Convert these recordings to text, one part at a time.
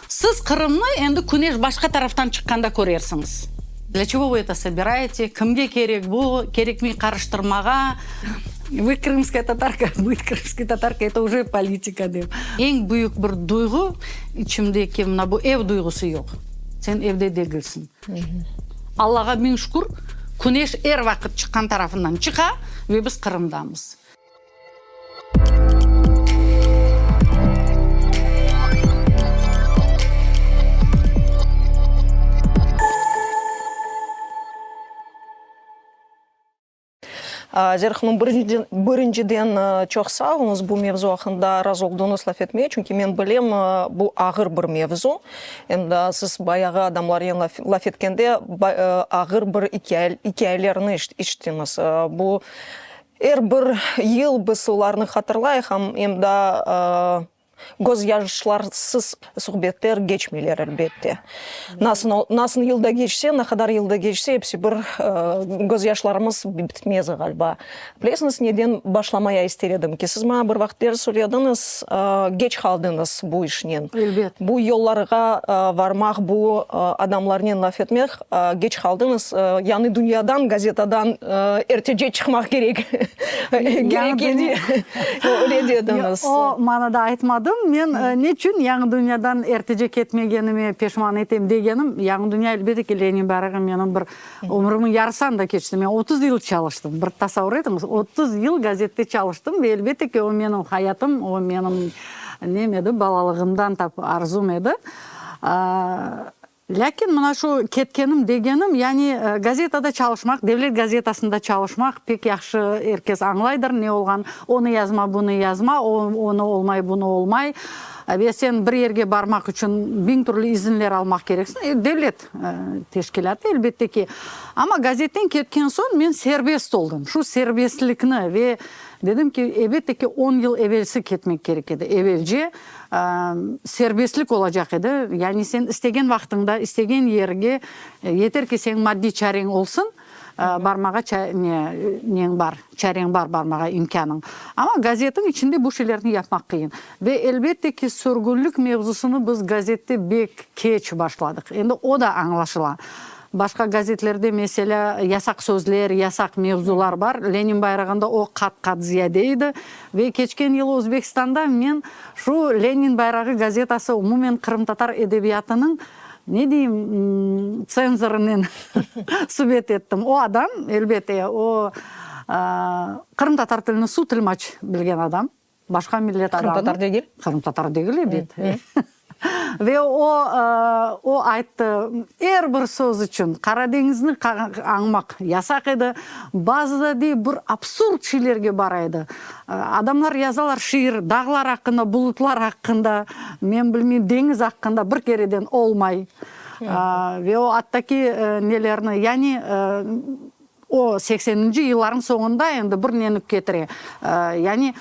Siz Qırımnı endi küneş başqa taraftan çıqqanda körersiñiz. Dlâ çego vı eto sobiraete, kimge kerek bu, kerekmey qarıştırmağa, vı krımskaya tatarka, bıt krımskaya tatarka, eto uje politika dep. Eñ büyük bir duyğu içimdeki mına bu ev duyğusı yoq. Sen evde degilsiñ. Allağa miñ şükür, küneş er vaqıt çıqqan tarafından çıqa ve biz Qırımdamız. Zera hanım, birinciden çoq sağ oluñız bu mevzu aqqında razı olduñız laf etmeye, çünki men bilem, bu ağır bir mevzu. Em de siz bayağı adamlarnen laf etkende ağır bir ikâyelerni eşittiñiz. Bu Er bir yıl biz olarnı hatırlayıq, em da gözyaşlarsız suhbetler geçmeyler, elbette. Nasıl, nasıl yılda geçse, ne qadar yılda geçse, episi bir gözyaşlarımız bitmez, ğaliba. Bilesiñiz, neden başlamaya ister edim ki, siz maña bir vaqıtları söylediñiz, geç qaldıñız bu işnen. Elbet. Bu yollarğa varmaq, bu adamlarnen laf etmek, Geç qaldıñız, Yañı dünyadan, gazetadan ertece çıqmaq kerek, kerek edi, öyle dediñiz. O manada aytmadım. Men neçün Yañı dünyadan ertece ketmegenime peşman etem degenim, Yañı dünya, elbette ki, Lenin bayrağı menim bir ömrümiñ yarısı anda keçti. Men 30 yıl çalıştım. Bir tasavur etiñiz, 30 yıl gazette çalıştım ve elbette ki, o menim hayatım, o menim nem edi, balalığımdan tap arzum edi. Lâkin mına şu ketkenim degenim, yani gazetada çalışmaq, devlet gazetasında çalışmaq pek yahşı er kes añlaydır ne olğan, onı yazma, bunı yazma, onı olmay, bunı olmay ve sen bir yerge barmaq içün biñ türlü izinler almaq kereksiñ, devlet teşkilâtı elbette ki. Amma gazetten ketken soñ men serbest oldım, şu serbestlikni ve dedim ki, elbette ki, on yıl evelsi ketmek kerek edi, evelce. Serbestlik olacaq edi, yani sen istegen vaqtıñda, istegen yerge, yeter ki seniñ maddiy çareñ olsun, barmağa ne, neñ bar, çareñ bar barmağa imkânıñ. Amma gazetiñ içinde bu şeylerni yapmaq qıyın. Ve elbette ki, sürgünlik mevzusını biz gazette bek keç başladıq. Endi o da añlaşıla. Başqa gazetlerde, meselâ, yasaq sözler, yasaq mevzular bar. Lenin bayrağında o qat-qat ziyade edi. Ve keçken yıl Özbekistanda men şu Lenin bayrağı gazetası, umumen qırımtatar edebiyatınıñ, ne deyim, tsenzorınen subet ettim. O adam, elbette, o, qırımtatar tilini su tilmaç bilgen adam. Başqa millet adamı. Qırımtatar degil? Qırımtatar degil, ebet. Ve o, o ayttı, er bir söz içün Qaradeñizni añmaq yasaq edi. Bazıda, dey, bir absurd şeylerge bara edi. Adamlar yazalar şiir, dağlar aqqında, bulutlar aqqında, men bilmeyim, deñiz aqqında, bir kereden olmay. Ve o attaki nelerni, yani O, sekseninci yıllarnıñ soñunda endi bir neni ketire, yani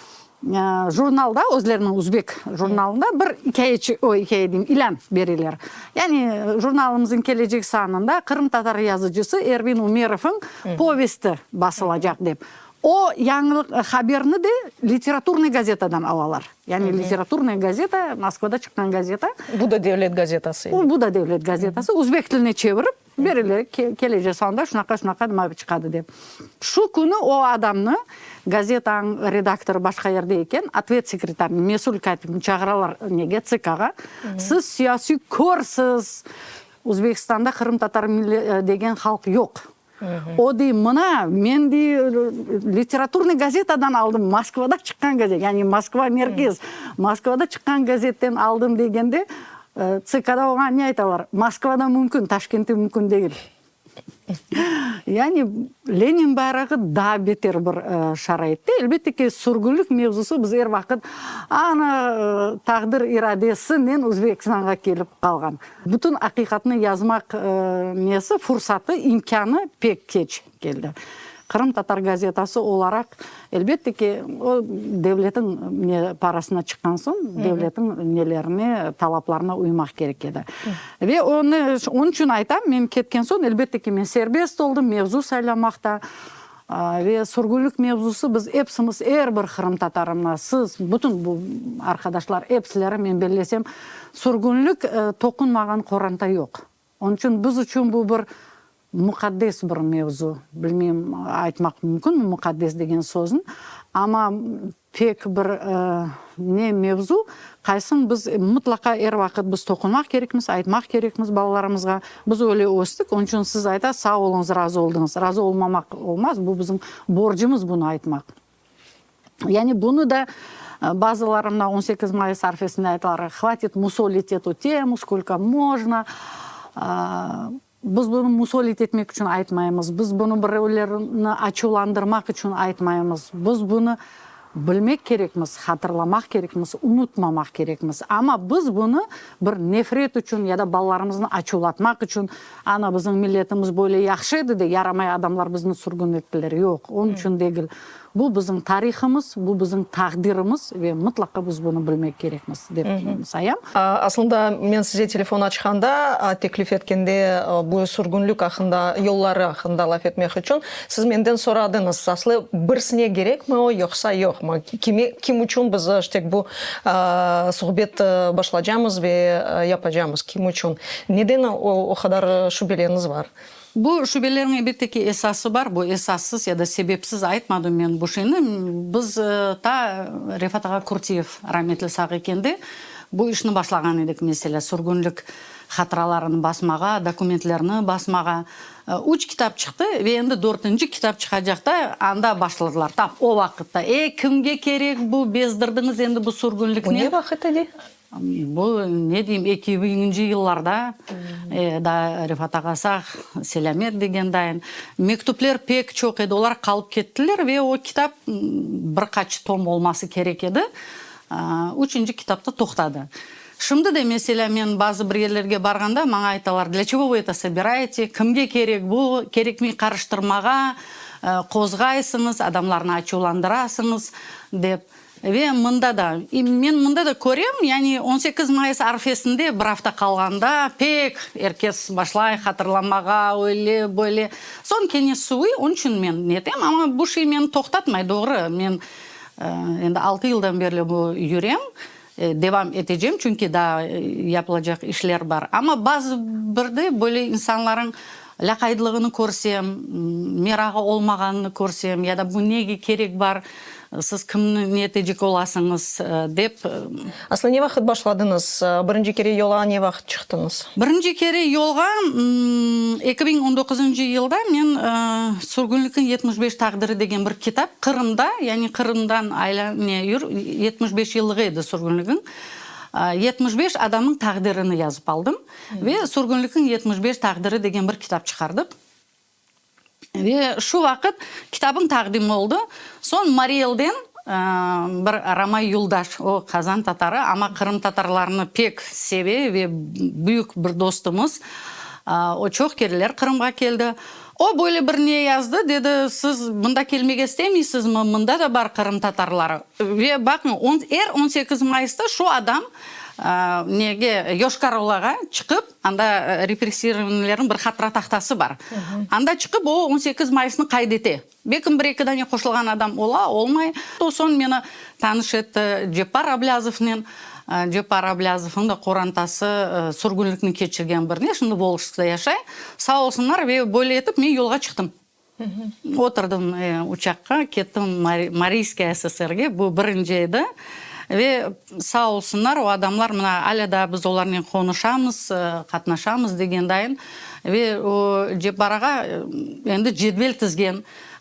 jurnalda, özleriniñ üzbek jurnalında bir ikâye, o, ikâye deyim, ilân bereler. Yani jurnalımıznıñ kelecek sanında qırımtatar yazıcısı Ervin Umerovıñ povesti basılacaq dep. O yañılıq haberni de Literaturnıy gazetadan alalar. Yani Literaturnaya gazeta, Moskvada çıqqan gazeta. Bu da devlet gazetası. Bu da devlet gazetası. Üzbek tiline çevirip. Berile, kelecek sanda şunaqa-şunaqa nima çıqadı dep. Şu künü o adamnı, gazetanıñ redaktorı başqa yerde eken, otvet sekretarını, mesül kâtibini çağıralar nege, TSKğa. Siz siyasiy körsiz, Özbekistanda qırımtatar degen halq yoq. O dey, mına, men dey, Literaturnıy gazetadan aldım, Moskvada çıqqan gazet, yani Moskva merkez, Moskvada çıqqan gazetten aldım degende, TSKda oña ne aytalar? Moskvada mümkün, Taşkentte mümkün degil. Yani Lenin bayrağı daa beter bir şaraitte. Elbette ki, sürgünlik mevzusı biz er vaqıt ana taqdir iradesinen Özbekistanğa kelip qalğan. Bütün aqiqatnı yazmaq nesi, fursatı, imkânı pek keç keldi. Qırımtatar gazetası olaraq, elbette ki, o devletiñ ne parasına çıqqan soñ, devletiñ nelerine, talaplarına uymaq kerek edi. Ve onı, onıñ içün aytam, men ketken soñ, elbette ki, men serbest oldım, mevzu saylamaqta. Ve sürgünlik mevzusı biz epsimiz, er bir qırımtatarı, mına siz, bütün bu arqadaşlar, epsileri, men bellesem, sürgünlik toqunmağan qoranta yoq. Onıñ içün biz içün bu bir muqaddes bir mevzu. Bilmeyim, aytmaq mümkünmi muqaddes degen sözni, amma pek bir ne mevzu, qaysın biz mıtlaqa er vaqıt biz toqunmaq kerekmiz, aytmaq kerekmiz balalarımızğa. Biz öyle östik, onıñ içün siz aytasız, sağ oluñız, razı oldıñız. Razı olmamaq olmaz, bu bizim borcumız bunı aytmaq. Yani bunı da bazıları mına 18 mayıs arfesinde aytalar, hvatit musolit etu temu, skolko mojno. Biz bunı musolit etmek içün aytmaymız, biz bunı birevlerni açuvlandırmaq içün aytmaymız. Biz bunı bilmek kerekmiz, hatırlamaq kerekmiz, unutmamaq kerekmiz. Amma biz bunı bir nefret içün ya da balalarımıznı açuvlatmaq içün, ana, bizim milletimiz böyle yahşı edi de, yaramay adamlar bizni sürgün ettiler. Yoq, onıñ içün degil. Bu bizim tarihımız, bu bizim taqdirimiz ve mıtlaqa biz bunı bilmek kerekmiz, dep sayam. Aslında, men size telefon açqanda, teklif etkende bu sürgünlik aqqında, yolları aqqında laf etmek içün, siz menden soradıñız, aslı birisine kerekmi o, yoqsa yoqmı? Kime, kim içün biz işte bu suhbet başlacamız ve yapacamız, kim içün? Neden o qadar şübeleriñiz bar? Bu şübelerniñ, elbette ki, esası bar. Bu esassız ya da sebepsiz aytmadım men bu şeyni. Biz ta Refat ağa Kurtiyev rametli sağ ekende bu işni başlağan edik, meselâ, sürgünlik hatıralarını basmağa, dokumentlerni basmağa. Üç kitap çıqtı ve endi dörtünci kitap çıqacaqta anda başladılar, tap o vaqıtta. E, kimge kerek bu, bezdirdiñiz endi bu sürgünliknen. Bu ne vaqıt edi? Bu, ne deyim, eki biñinci yıllarda, daa Refat ağa sağ, selâmet degen dayın, mektüpler pek çoq edi, olar qalıp kettiler ve o kitap bir qaç tom olması kerek edi, üçünci kitapta toqtadı. Şimdi de, meselâ, men bazı bir yerlerge barğanda, maña aytalar, Dlâ çego vı eto sobiraete, kimge kerek bu, kerekmey qarıştırmağa, qozğaysıñız, adamlarnı açuvlandırasıñız, dep. Ve mında da, men mında da körem, yani 18 mayıs arfesinde bir afta qalğanda pek er kes başlay hatırlamağa, öyle, böyle. Soñ kene suvuy, onıñ içün men netem, amma bu şey meni toqtatmay, doğru, men endi altı yıldan berli bu yürem, devam etecem, çünki daa yapılacaq işler bar. Amma bazı birde böyle insanlarıñ lâqaydlığını körsem, merağı olmağanını körsem ya da bu nege kerek bar, siz kimni ne etecek olasıñız dep. Aslı ne vaqıt başladıñız? Birinci kere yola ne vaqıt çıqtıñız? Birinci kere yolğa 2019-ncı yılda men Sürgünlikniñ 75 taqdiri degen bir kitap Qırımda, yani Qırımdan 75 yıllığı edi sürgünlikniñ, 75 adamnıñ taqdirini yazıp aldım ve Sürgünlikniñ 75 taqdiri degen bir kitap çıqardıq. Ve şu vaqıt kitabıñ taqdimi oldı. Soñ Mariy Elden bir Ramay yuldaş, o qazan tatarı, amma qırımtatarlarnı pek seve ve büyük bir dostumız, o çoq kereler Qırımğa keldi. O böyle bir ne yazdı, dedi, siz mında kelmege istemeysizmi, mında da bar qırımtatarları. Ve baqıñ, er 18 mayısta şu adam nege, Yoşkar-Olağa çıqıp, Anda repressirovanlarnıñ bir hatıra tahtası bar. Anda çıqıp o 18 mayısnı qayd ete. Belkim bir-eki dane qoşulğan adam ola, olmay. O soñ meni tanış etti Ceppar Ablâzovnen. Ceppar Ablâzovnıñ da qorantası sürgünlikni keçirgen bir ne, şimdi Volžskta yaşay. Sağ olsunlar ve böyle etip men yolğa çıqtım. Oturdım uçaqqa, kettim Mariyskiy SSRge, bu birinci edi. Ve sağ olsunlar, o adamlar, mına, alâ daa biz olarnen qonuşamız, qatnaşamız degen dayın. Ve o Cebbar ağa endi cedvel tizgen,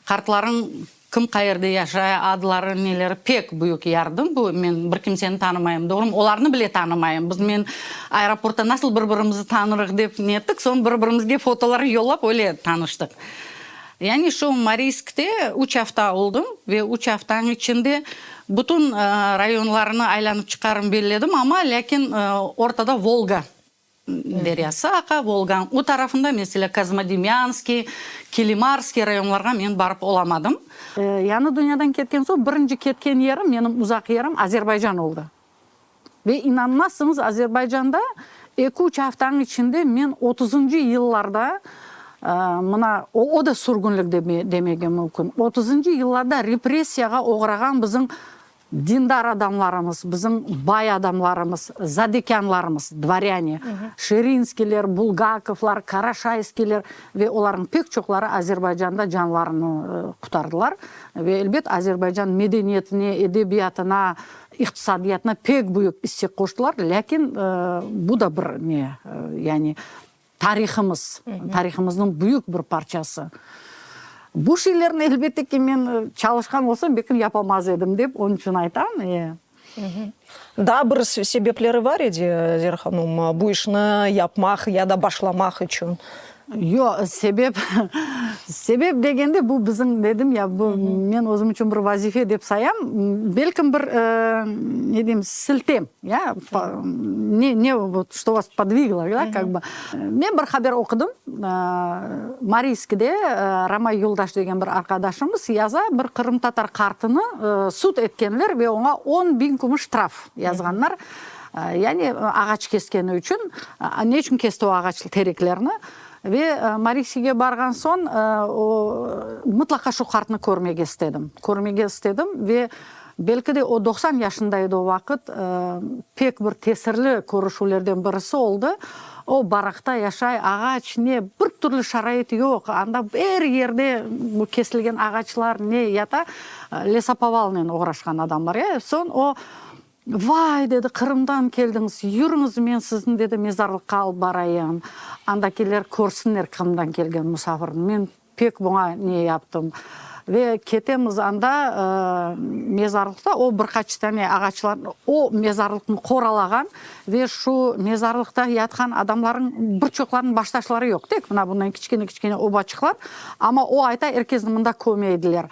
qartlarıñ kim qayerde yaşay, adları, neleri, pek büyük yardım bu. Men bir kimseni tanımayım, doğrumı? Olarnı bile tanımayım. Biz men aeroportta nasıl bir-birimizi tanırıq dep ne ettik, soñ bir-birimizge fotolar yollap öyle tanıştıq. Yani şu Mariyskte üç afta oldım ve üç aftanıñ içinde bütün rayonlarnı aylanıp çıqarım belledim, amma lâkin ortada Volga deryası aqa, Volganıñ o tarafında, meselâ, Kozmodemyanskiy, Kilimarskiy rayonlarğa men barıp olamadım. Yañı dünyadan ketken soñ birinci ketken yerim, menim uzaq yerim Azerbaycan oldı. Ve inanmazsıñız, Azerbaycanda eki-üç aftanıñ içinde men otuzıncı yıllarda. Mına, o da sürgünlik demege mümkün. Otuzıncı yıllarda repressiyağa oğrağan bizim dindar adamlarımız, bizim bay adamlarımız, zadekânlarımız, dvorâne, Şirinskiyler, Bulgakovlar, Karaşayskiyler ve olarnıñ pek çoqları Azerbaycanda canlarını qutardılar. Ve, elbet, Azerbaycan medeniyetine, edebiyatına, iqtisadiyatına pek büyük isse qoştılar. Lâkin bu da bir ne, yani Tarihımız, tarihımıznıñ büyük bir parçası. Bu şeylerni, elbette ki, men çalışqan olsam, belki yapamaz edim, dep, onıñ içün aytam. Daa bir sebepleri bar edi, Zera hanım, bu işni yapmaq ya da başlamaq içün? Yoq, sebep, sebep degende, bu bizim, dedim ya, bu men özüm içün bir vazife dep sayam, belkim bir, ne deyim, siltem. Ya, ne, ne, vot, çto vas podviglo, da, kak bı. Men bir haber oqudım, Mariiskide Ramay Yoldaş degen bir arqadaşımız yaza, bir qırımtatar qartını sud etkenler ve oña 10.000 kümüş ştraf yazğanlar, yani ağaç keskeni içün. Ne içün kesti o ağaç tereklerni? Ve Mariiskige barğan soñ, o, mıtlaqa şu qartnı körmege istedim, körmege istedim ve Belki de o 90 yaşında edi o vaqıt, pek bir tesirli körüşüvlerden birisi oldı. O baraqta yaşay, ağaç ne, bir türlü şarait yoq, anda er yerde bu kesilgen ağaçlar ne yata, lesopovalnen oğraşqan adamlar. E, soñ o, Vay, dedi, Qırımdan keldiñiz, yürüñiz, men sizni, dedi, mezarlıqqa alıp barayım, andakiler körsinler Qırımdan kelgen musafirni. Men Pek buña ne yaptım. Ve ketemiz anda, mezarlıqta o bir qaç tane ağaçlar, o mezarlıqnı qoralağan ve şu mezarlıqta yatqan adamlarnıñ bir çoqlarınıñ baştaşları yoq, tek mına bundan kiçkene-kiçkene obaçıqlar, amma o ayta, er kesni mında köme ediler.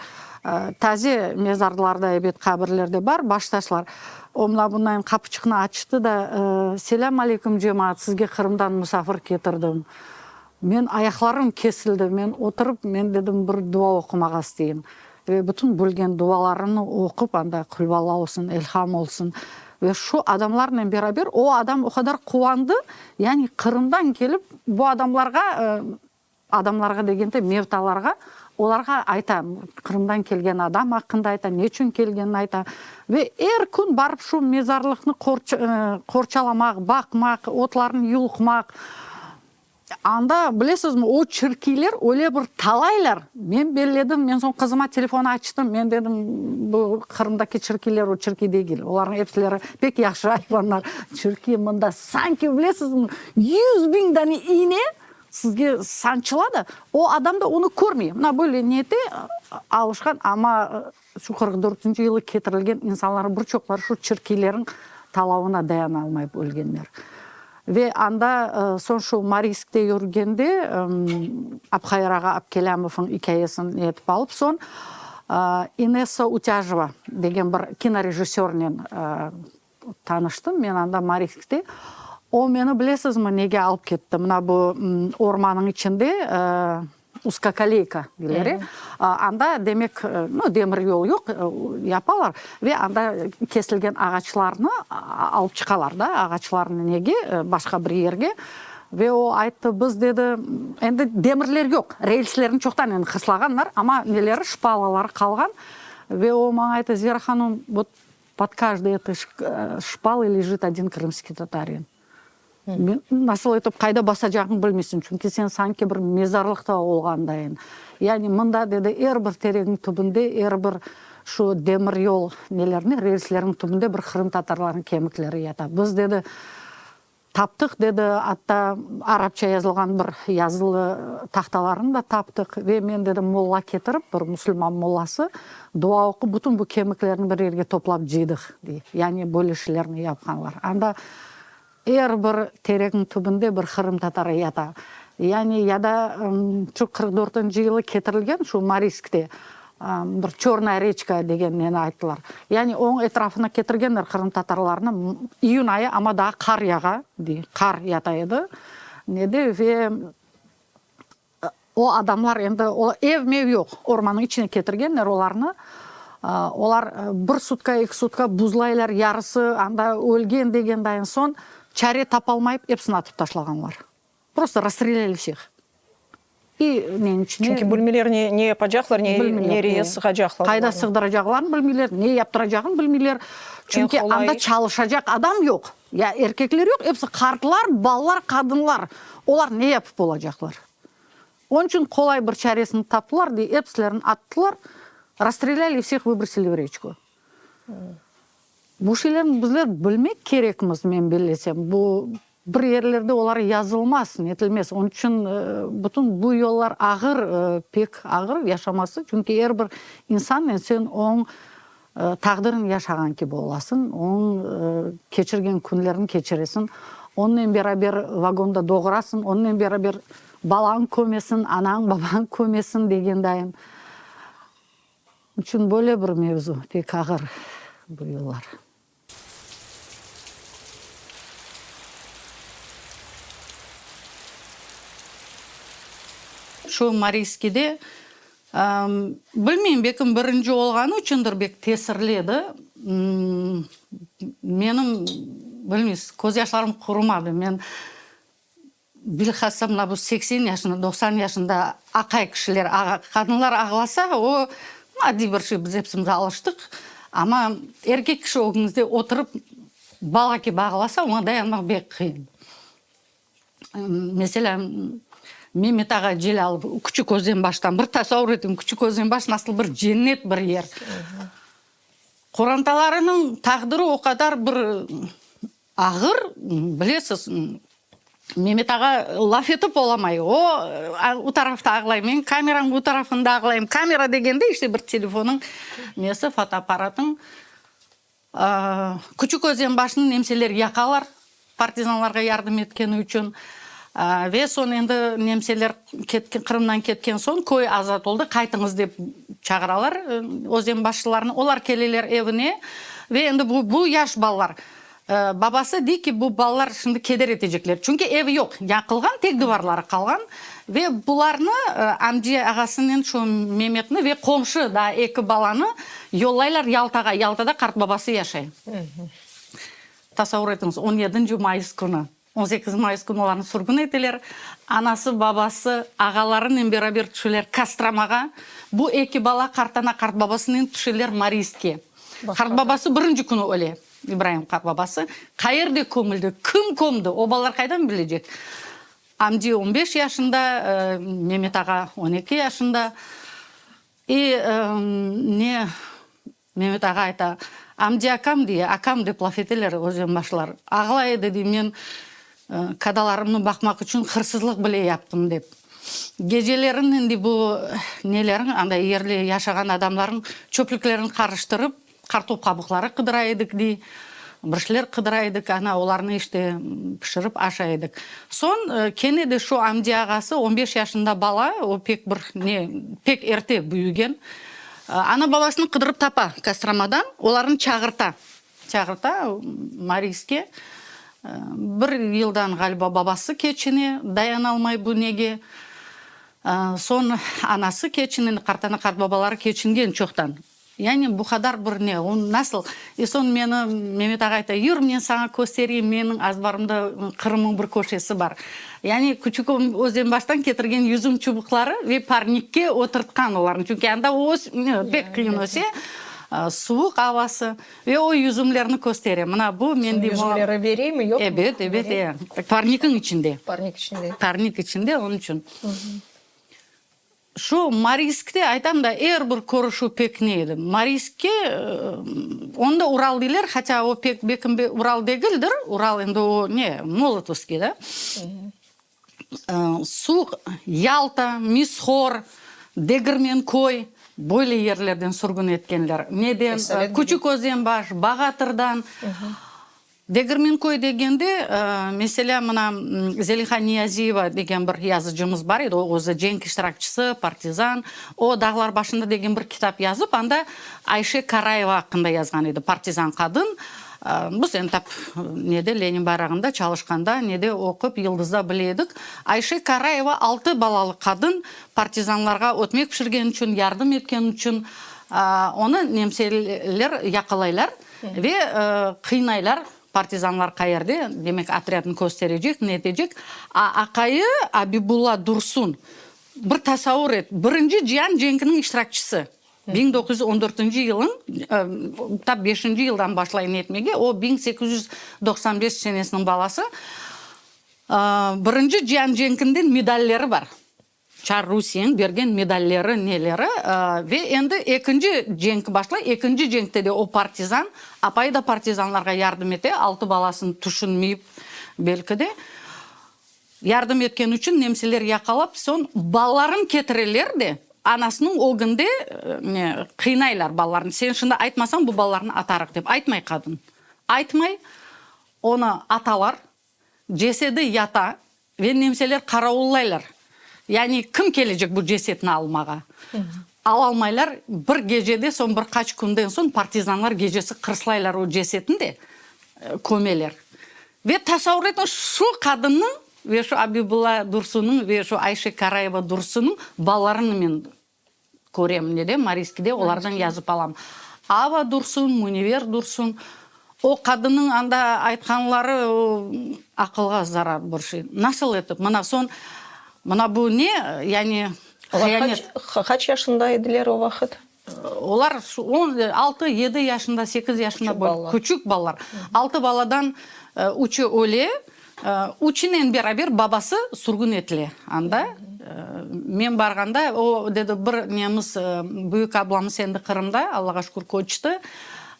Taze mezarlarda, ebet, qabirlerde bar baştaşlar. O mına bundan qapıçıqnı açtı da, Selâm aleyküm, cemaat, sizge Qırımdan musafir ketirdim. Men ayaqlarım kesildi, men oturıp, men dedim, bir dua oqumağa isteyim. Ve bütün bilgen dualarımnı oqup, anda Qulvalla olsun, Elham olsun. Ve şu adamlarnen beraber o adam o qadar quvandı, yani Qırımdan kelip bu adamlarğa, adamlarğa degende, mevtalarğa, olarğa ayta, Qırımdan kelgen adam aqqında ayta, neçün kelgenini ayta. Ve er kün barıp şu mezarlıqnı qorçalamaq, baqmaq, otlarnı yulqmaq. Anda, bilesizmi, o çirkiyler öyle bir talaylar, men belledim, men soñ qızıma telefon açtım, men dedim, bu Qırımdaki çirkiyler o çirkiy degil, olarnıñ episileri pek yahşı ayvanlar, çirkiy mında sanki, bilesizmi, 100.000 dane iğne sizge sançıla da, o adam da onı körmey, mına böyle niyette alışqan, amma şu 44-nci yılı ketirilgen insanların bir çoqları şu çirkiylerniñ talavına dayanalmayıp ölgenler. Ve anda soñ şu Mariiskte yürgende Abhayır ağa Abkelâmovnıñ ikâyesini etip alıp soñ İnessa Utâjeva degen bir kinorejissörnen tanıştım men anda Mariiskte. O meni bilesizmi nege alıp ketti? Mına bu ormannıñ içinde Uzkokoleyka deyler, anda demek, nu, demir yol yoq, yapalar ve anda kesilgen ağaçlarnı alıp çıqalar da, ağaçlarnı nege, başqa bir yerge. Ve o ayttı, biz, dedi, endi demirler yoq, relslerni çoqtan endi qıslağanlar, amma neleri, şpalaları qalğan. Ve o maña ayttı, Zera hanım, vot pod каждой этой şpalой lejit odin krımskiy tatarin. Nasıl etip qayda basacağıñnı bilmeysiñ, çünki sen sanki bir mezarlıqta olğandayıñ. Yani mında, dedi, er bir teregiñ tübünde, er bir şu demir yol nelerniñ, relslerniñ tübünde bir qırımtatarlarnıñ kemikleri yata. Biz, dedi, taptıq, dedi, atta arapça yazılğan bir yazılı tahtalarnı da taptıq. Ve men, dedi, molla ketirip, bir musulman mollası, dua oqup, bütün bu kemiklerni bir yerge toplap cıydıq, dey. Yani böyle şeylerni yapqanlar. Anda Er bir terekniñ tübünde bir qırımtatarı yata. Yani ya da şu 44-nci yılı ketirilgen şu Mariskte bir Çörnaya reçka degen neni ayttılar. Yani onıñ etrafına ketirgenler qırımtatarlarnı, iyün ayı, amma daa qar yağa, dey, qar yata edi nede ve O adamlar endi, ev-mev yoq, ormannıñ içine ketirgenler olarnı. Olar bir sutka, eki sutka buzlaylar, yarısı anda ölgen degen dayın soñ, çare tapalmayıp, episini atıp taşlağanlar. Prosto rasstrelyali vseh. İ neniñ içine. Çünki bilmeyler ne, ne yapacaqlar, ne, nereye sığacaqlar. Qayda sığdıracaqlarını bilmeyler, ne yaptıracağını bilmeyler. Çünki anda çalışacaq adam yoq. Ya erkekler yoq, episi qartlar, balalar, qadınlar. Olar ne yapıp olacaqlar? Onıñ içün qolay bir çaresini taptılar, dey, episilerini attılar, rasstrelâli i vseh vıbrosili v reçku. Bu şeylerni bizler bilmek kerekmiz, men bellesem. Bu bir yerlerde olar yazılmaz, netilmez. Onıñ içün bütün bu yollar ağır, pek ağır yaşaması, çünki er bir insannen sen onıñ taqdirini yaşağan kibi olasıñ, onıñ keçirgen künlerini keçiresiñ, onıñnen beraber vagonda doğurasıñ, onıñnen beraber balañ kömesiñ, anañ, babañ kömesiñ degen dayın. İçün böyle bir mevzu, pek ağır bu yıllar. Şu Mariiskide, bilmeyim, belkim birinci olğanı içündir bek tesirli edi. Menim, bilmeysiz, közyaşlarım qurumadı. Men Bilhassa mına bu 80 yaşında, 90 yaşında aqay kişiler, qadınlar ağlasa, o, adiy bir şey, biz epsimiz alıştıq. Amma erkek kişi ögüñizde oturıp, bala kibi ağlasa, oña dayanmaq bek qıyın. Meselâ, Memet ağa Celâlov, Küçük Özenbaştan, bir tasavur etiñ, Küçük Özenbaş nasıl bir cennet bir yer. Qorantalarınıñ taqdiri o qadar bir Ağır, bilesiz, Memet ağa laf etip olamay. O, o tarafta ağlay, men kameranıñ bu tarafında ağlayım. Kamera degende, işte, bir telefonıñ nesi, fotoapparatıñ. Küçük Özenbaşnı nemseler yaqalar, partizanlarğa yardım etkeni içün. Ve soñ endi nemseler ketken, Qırımdan ketken soñ köy azat oldı, qaytıñız dep çağıralar özenbaşlılarnı. Olar keleler evine ve endi bu, bu yaş balalar. Babası dey ki, bu balalar şimdi keder etecekler. Çünki evi yoq, yaqılğan, tek divarları qalğan. Ve bularnı, Amdi ağasınen şu Memetni ve qomşu daa eki balanı yollaylar Yaltağa. Yaltada qartbabası yaşay. Tasavur etiñiz, on yedinci mayıs künü. 18 mayıs künü olarnı sürgün eteler. Anası, babası, ağalarınen beraber tüşeler Kostromağa. Bu eki bala qartana, qartbabasınen tüşeler Mariyskke. Qartbabası birinci künü öle, İbraim qartbabası. Qayerde kömüldi, kim kömdi, o balalar qaydan bilecek? Amdi on beş yaşında, Memet ağa on eki yaşında. İ, ne, Memet ağa ayta, Amdi akam, dey, akam dep laf eteler özenbaşlar, ağlay edi, dey, men kadalarımnı baqmaq içün hırsızlıq bile yaptım, dep. Gecelerinen, dey, bu nelerin, anda yerli yaşağan adamlarnıñ çöplüklerini qarıştırıp, qartop qabıqları qıdıra edik, dey, bir şeyler qıdıra edik, ana, olarnı işte pişirip aşay edik. Soñ kene de şu Amdi ağası, on beş yaşında bala, o pek bir ne, pek erte büyügen, Ana-babasını qıdırıp tapa Kostromadan, olarnı çağırta. Çağırta Mariyskke. Bir yıldan, ğaliba, babası keçine, dayanalmay bu nege. Soñ anası keçine, qartana-qartbabaları keçingen çoqtan. Yani bu qadar bir ne, o nasıl? E soñ meni Memet ağa ayta, yür, men saña köstereyim, menim azbarımda Qırımnıñ bir köşesi bar. Yani küçük Özenbaştan ketirgen yüzüm çubuqları ve parnikke oturtqan olarnı, çünki anda pek qıyın öse, suvuq avası, ve o yüzümlerni köstere. Mına bu men deyim. Yüzümleri bereymi, yoqmı? Ebet, ebet, e. Parnikiñ içinde. Parnik içinde. Parnik içinde, onıñ içün. Şu Mariiskte aytam da, er bir körüşüv pek ne edi. Mariiskke, onı da Ural deyler, hatâ o pek bekim Ural degildir, Ural endi o ne, Molotovskiy da. Suvuq Yalta, Mishor, Degirmenköy, böyle yerlerden sürgün etkenler. Neden? Küçük Özenbaş, Bağatırdan. Degirmenköy degende, meselâ, mına Zeliha Niyaziyeva degen bir yazıcımız bar edi, o özü cenk iştirakçisi, partizan. O, Dağlar başında degen bir kitap yazıp, anda Ayşe Karayeva aqqında yazğan edi, partizan qadın. Biz endi tap nede, Lenin bayrağında çalışqanda, nede oqup, Yıldızda bile edik. Ayşe Karayeva altı balalı qadın, partizanlarğa ötmek pişirgeni içün, yardım etkeni içün onı nemseler yaqalaylar. Ve qıynaylar, partizanlar qayerde, demek, otrâdnı kösterecek, ne etecek. A aqayı Abibulla Dursun. Bir tasavur et, Birinci cian cenkiniñ iştirakçisi, 1914 yılın, tap beşinci yıldan başlay ne etmege, o 1895 senesiniñ balası, Birinci cian cenkinden medalleri bar. Çar Rusiyeniñ bergen medalleri, neleri, ve endi ekinci cenk başlay, ekinci cenkte de o partizan, apayı da partizanlarğa yardım ete, altı balasını tüşünmeyip belki de. Yardım etkeni içün nemseler yaqalap, soñ balaların ketireler de, anasınıñ ögünde ne, qıynaylar balalarını, sen şimdi aytmasañ, bu balalarnı atarıq dep. Aytmay qadın. Aytmay, onı atalar, cesedi yata ve nemseler qaravullaylar. Yani kim kelecek bu cesetni almağa? Alalmaylar, bir gecede soñ, bir qaç künden soñ partizanlar gecesi qırslaylar o cesetni de, kömeler. Ve tasavvur etiñiz, şu qadınnıñ ve şu Abibulla Dursunıñ ve şu Ayşe Karayeva Dursunıñ balalarını men körem, nede, Mariskide, olardan yazıp alam. Ava Dursun, Münevver Dursun. O qadınnıñ anda aytqanları, o, aqılğa zarar bir şey. Nasıl etip? Mına soñ, mına bu ne, yani, hıyanet. Olar qaç yaşında ediler o vaqıt? Olar şu on, altı, yedi yaşında, sekiz yaşında böyle küçük balalar. Altı baladan üçü öle, üçünen beraber babası sürgün etile anda. Men barğanda o dedi, bir nemiz, büyük ablamız endi Qırımda, Allağa şükür, köçti,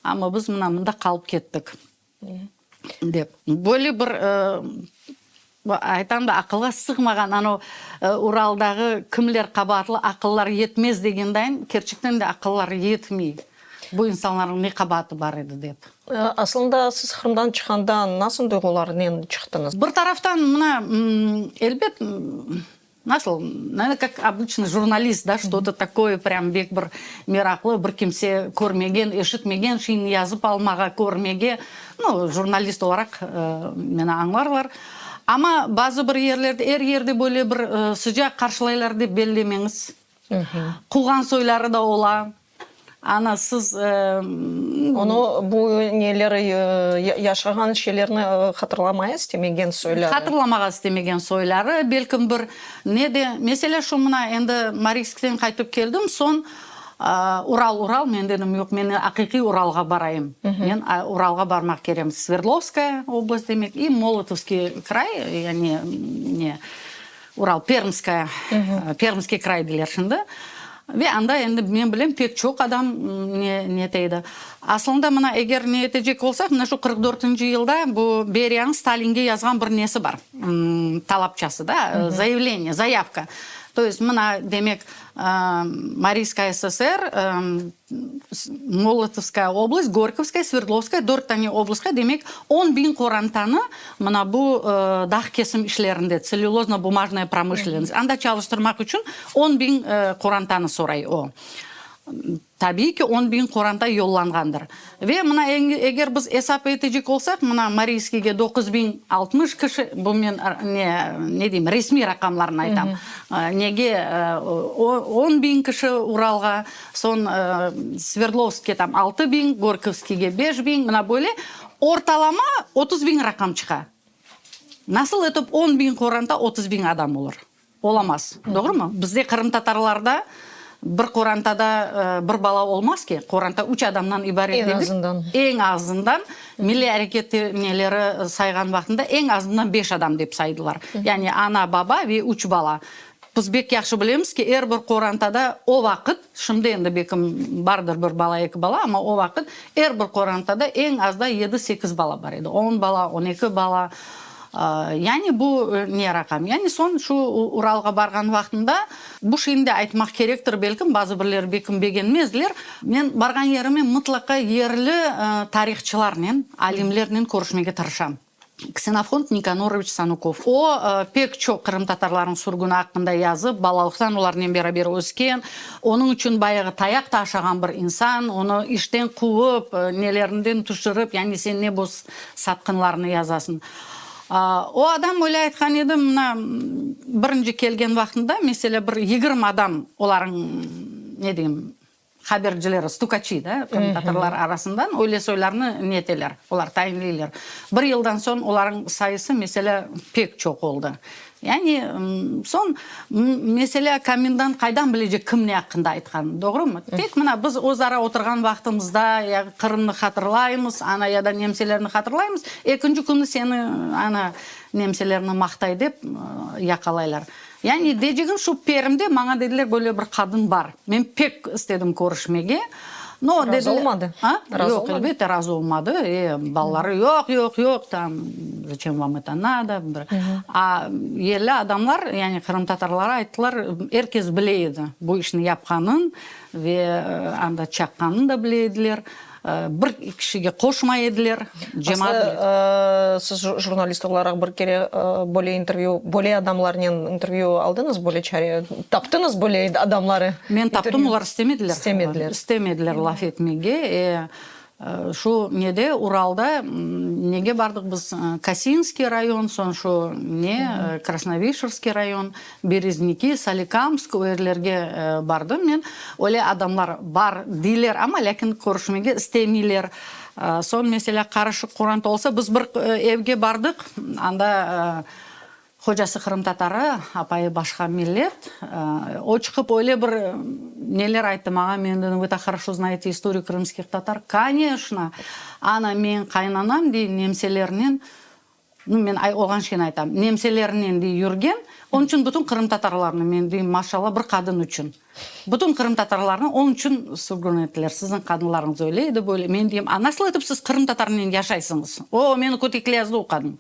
amma biz mına mında qalıp kettik. Dep. Böyle bir, aytam da, aqılğa sığmağan, anau Uraldağı kimler qabaatlı, aqıllar yetmez degendayın, kerçekten de aqıllar yetmey. Bu insanlarnıñ ne qabaatı bar edi dep. Aslında siz Qırımdan çıqqanda nasıl duyğularnen çıqtıñız? Bir taraftan, mına, elbet, Nasıl, naverno, kak obıçnıy jurnalist, da, çto-to takoye prâm bek bir meraqlı, bir kimse körmegen, eşitmegen şeyni yazıp almağa, körmege, nu, jurnalist olaraq meni añlarlar. Amma bazı bir yerlerde, er yerde böyle bir sıcaq qarşılaylar dep bellemeñiz. Quvğan soyları da ola. Ana, siz. Onı, bu neler, yaşağan şeylerni hatırlamaya istemegen soyları. Hatırlamağa istemegen soyları, belkim bir ne de, meselâ, şu mına endi Mariinskten qaytıp keldim, soñ Ural, Ural, men dedim, yoq, men aqiqiy Uralğa barayım, men Uralğa barmaq kerem, Sverdlovskaya oblast demek, i Molotovskiy kray, yani ne, Ural, Permskaya, Permskiy kray deyler şimdi. Ve anda endi men bilem, pek çoq adam ne nete edi. Aslında mına eger ne etecek olsaq, mına şu 44 dörtünci yılda bu Beriyanıñ Stalinge yazğan bir nesi bar, talapçası da, zayavleniye, zayavka. To est mına demek, Mariyskaya SSR, Molotovskaya oblast, Gorkovskaya, Sverdlovskaya, dört tane oblastqa, demek, 10.000 qorantanı mına bu dağ kesim işlerinde, tsellülozno-bumajnaya promışlennost, anda çalıştırmaq içün 10.000 qorantanı soray o. Tabiiy ki, 10.000 qoranta yollanğandır. Ve mına eger biz esap etecek olsaq, mına Mariyskiyge 9060 kişi, bu men ne, ne deyim, resmiy raqamlarnı aytam, nege 10.000 kişi Uralğa, Soñ Sverdlovskke tam 6000, Gorkovskiyge 5000, mına böyle ortalama 30 biñ raqam çıqa. Nasıl etip on biñ qoranta 30 biñ adam olur? Olamaz, doğrumı? Bizde qırımtatarlarda bir qorantada bir bala olmaz ki, qoranta üç adamdan ibaret degil. Eñ azından. Eñ azından, milliy areket neleri sayğan vaqtında eñ azından beş adam dep saydılar. Yani ana, baba ve üç bala. Biz bek yahşı bilemiz ki, er bir qorantada o vaqıt, şimdi endi bekim bardır bir bala, eki bala, amma o vaqıt er bir qorantada eñ azda yedi-sekiz bala bar edi, on bala, 12 bala. Yani bu ne raqam? Yani soñ şu Uralğa barğan vaqtında, bu şeyni de aytmaq kerektir, belkim, bazı birleri bekim begenmezler, men barğan yerime mıtlaqa yerli tarihçılarnen, alimlernen körüşmege tırışam. Ksenofont Nikanoroviç Sanukov. O, pek çoq qırımtatarlarnıñ sürgüni aqqında yazıp, balalıqtan olarnen beraber ösken, onıñ içün bayağı tayaq da aşağan bir insan, onı işten quvıp, nelerinden tüşürip, yani sen ne bu satqınlarnı yazasıñ. O adam öyle aytqan edi, mına, birinci kelgen vaqtında, meselâ, bir 20 adam olarnıñ, ne deyim, Haberciler, stukaçi, da, qırımtatarlar arasından öyle soylarnı ne eteler, olar tayinleyler. Bir yıldan soñ olarnıñ sayısı, meselâ, pek çoq oldı. Yani, soñ, meselâ, komendant qaydan bilecek kim ne aqqında aytqanını, doğrumı? Tek mına biz öz ara oturğan vaqtımızda ya Qırımnı hatırlaymız, ana, ya da nemselerni hatırlaymız, ekinci künü seni, ana, nemselerni maqtay dep yaqalaylar. Yani deycegim şu, Permde maña dediler böyle bir qadın bar. Men pek istedim körüşmege. No, Razı olmadı? A? Razı yoq, elbette razı olmadı. E, balaları yoq, yoq, yoq, tam, zaçem vam eto nado? A yerli adamlar, yani qırımtatarları ayttılar, er kes bile edi bu işni yapqanın ve anda çaqqanın da bile ediler. Bir kişige qoşmay ediler, cemaat bile. Aslı, siz jurnalist olaraq bir kere böyle intervyü, böyle adamlarnen intervyü aldıñız, böyle çare taptıñız böyle adamları? Men taptım, olar istemediler. İstemediler. İstemediler laf etmege. E, şu nede, Uralda, nege bardıq biz, Kosinskiy rayon, soñ şu ne, Krasnovişerskiy rayon. Berezniki, Solikamsk, o yerlerge bardım men. Öyle adamlar bar deyler, amma lâkin körüşmege istemeyler. Soñ, meselâ, qarışıq qoranta olsa, biz bir evge bardıq, anda hocası qırımtatarı, apayı başqa millet. O çıqıp öyle bir neler ayttı maña, men dedim, vı tak хорошо знаете историю крымских tatar. Koneçno, ana, meñ qaynanam, dey, nemselernen Nu, men olğan şeyni aytam. Nemselernen, dey, yürgen, onıñ içün bütün qırımtatarlarnı, men deyim, maşallah, bir qadın içün. Bütün qırımtatarlarnı onıñ içün sürgün ettiler. Siziñ qadınlarıñız öyle edi, böyle. Men deyim, a nasıl etip siz qırımtatarnen yaşaysıñız? O, meni kötekleyazdı o qadın.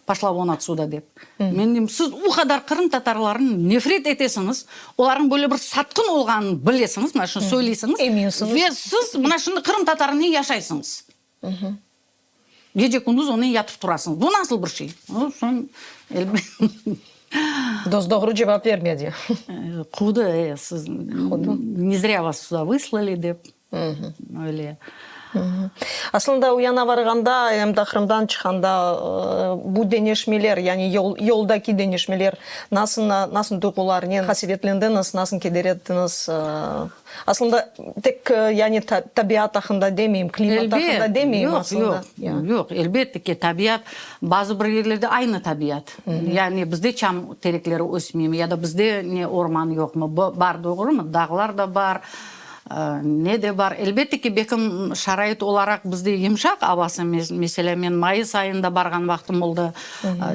Poşla von otsuda, dep. Men deyim, siz o qadar qırımtatarlarnı nefret etesiñiz, olarnıñ böyle bir satqın olğanını bilesiñiz, mına şunı söyleysiñiz. Eminsiñiz. Ve siz mına şimdi qırımtatarnen yaşaysıñız. Gece-kündüz onen yatıp turasıñ. Bu nasıl bir şey? Soñ, elbet. Dos-doğru cevap vermedi. Quvdı, e, siz ne zrâ vas suda vyslali dep, öyle. Aslında, o yana varğanda, em de Qırımdan çıqqanda bu deñişmeler, yani yoldaki deñişmeler nasıl, nasıl duyğularnen qasevetlendiñiz, nasıl keder ettiñiz? Aslında, tek, yani, tabiat aqqında demeyim, klimat aqqında demeyim aslında. Yoq, yoq, elbette ki, tabiat, bazı bir yerlerde aynı tabiat. Yani bizde çam terekleri ösmeymi ya da bizde ne orman yoqmı? Bar, doğrumı? Dağlar da bar, ne de bar. Elbette ki, belkim şarait olaraq bizde yımşaq avası, meselâ, men mayıs ayında barğan vaqtım oldı,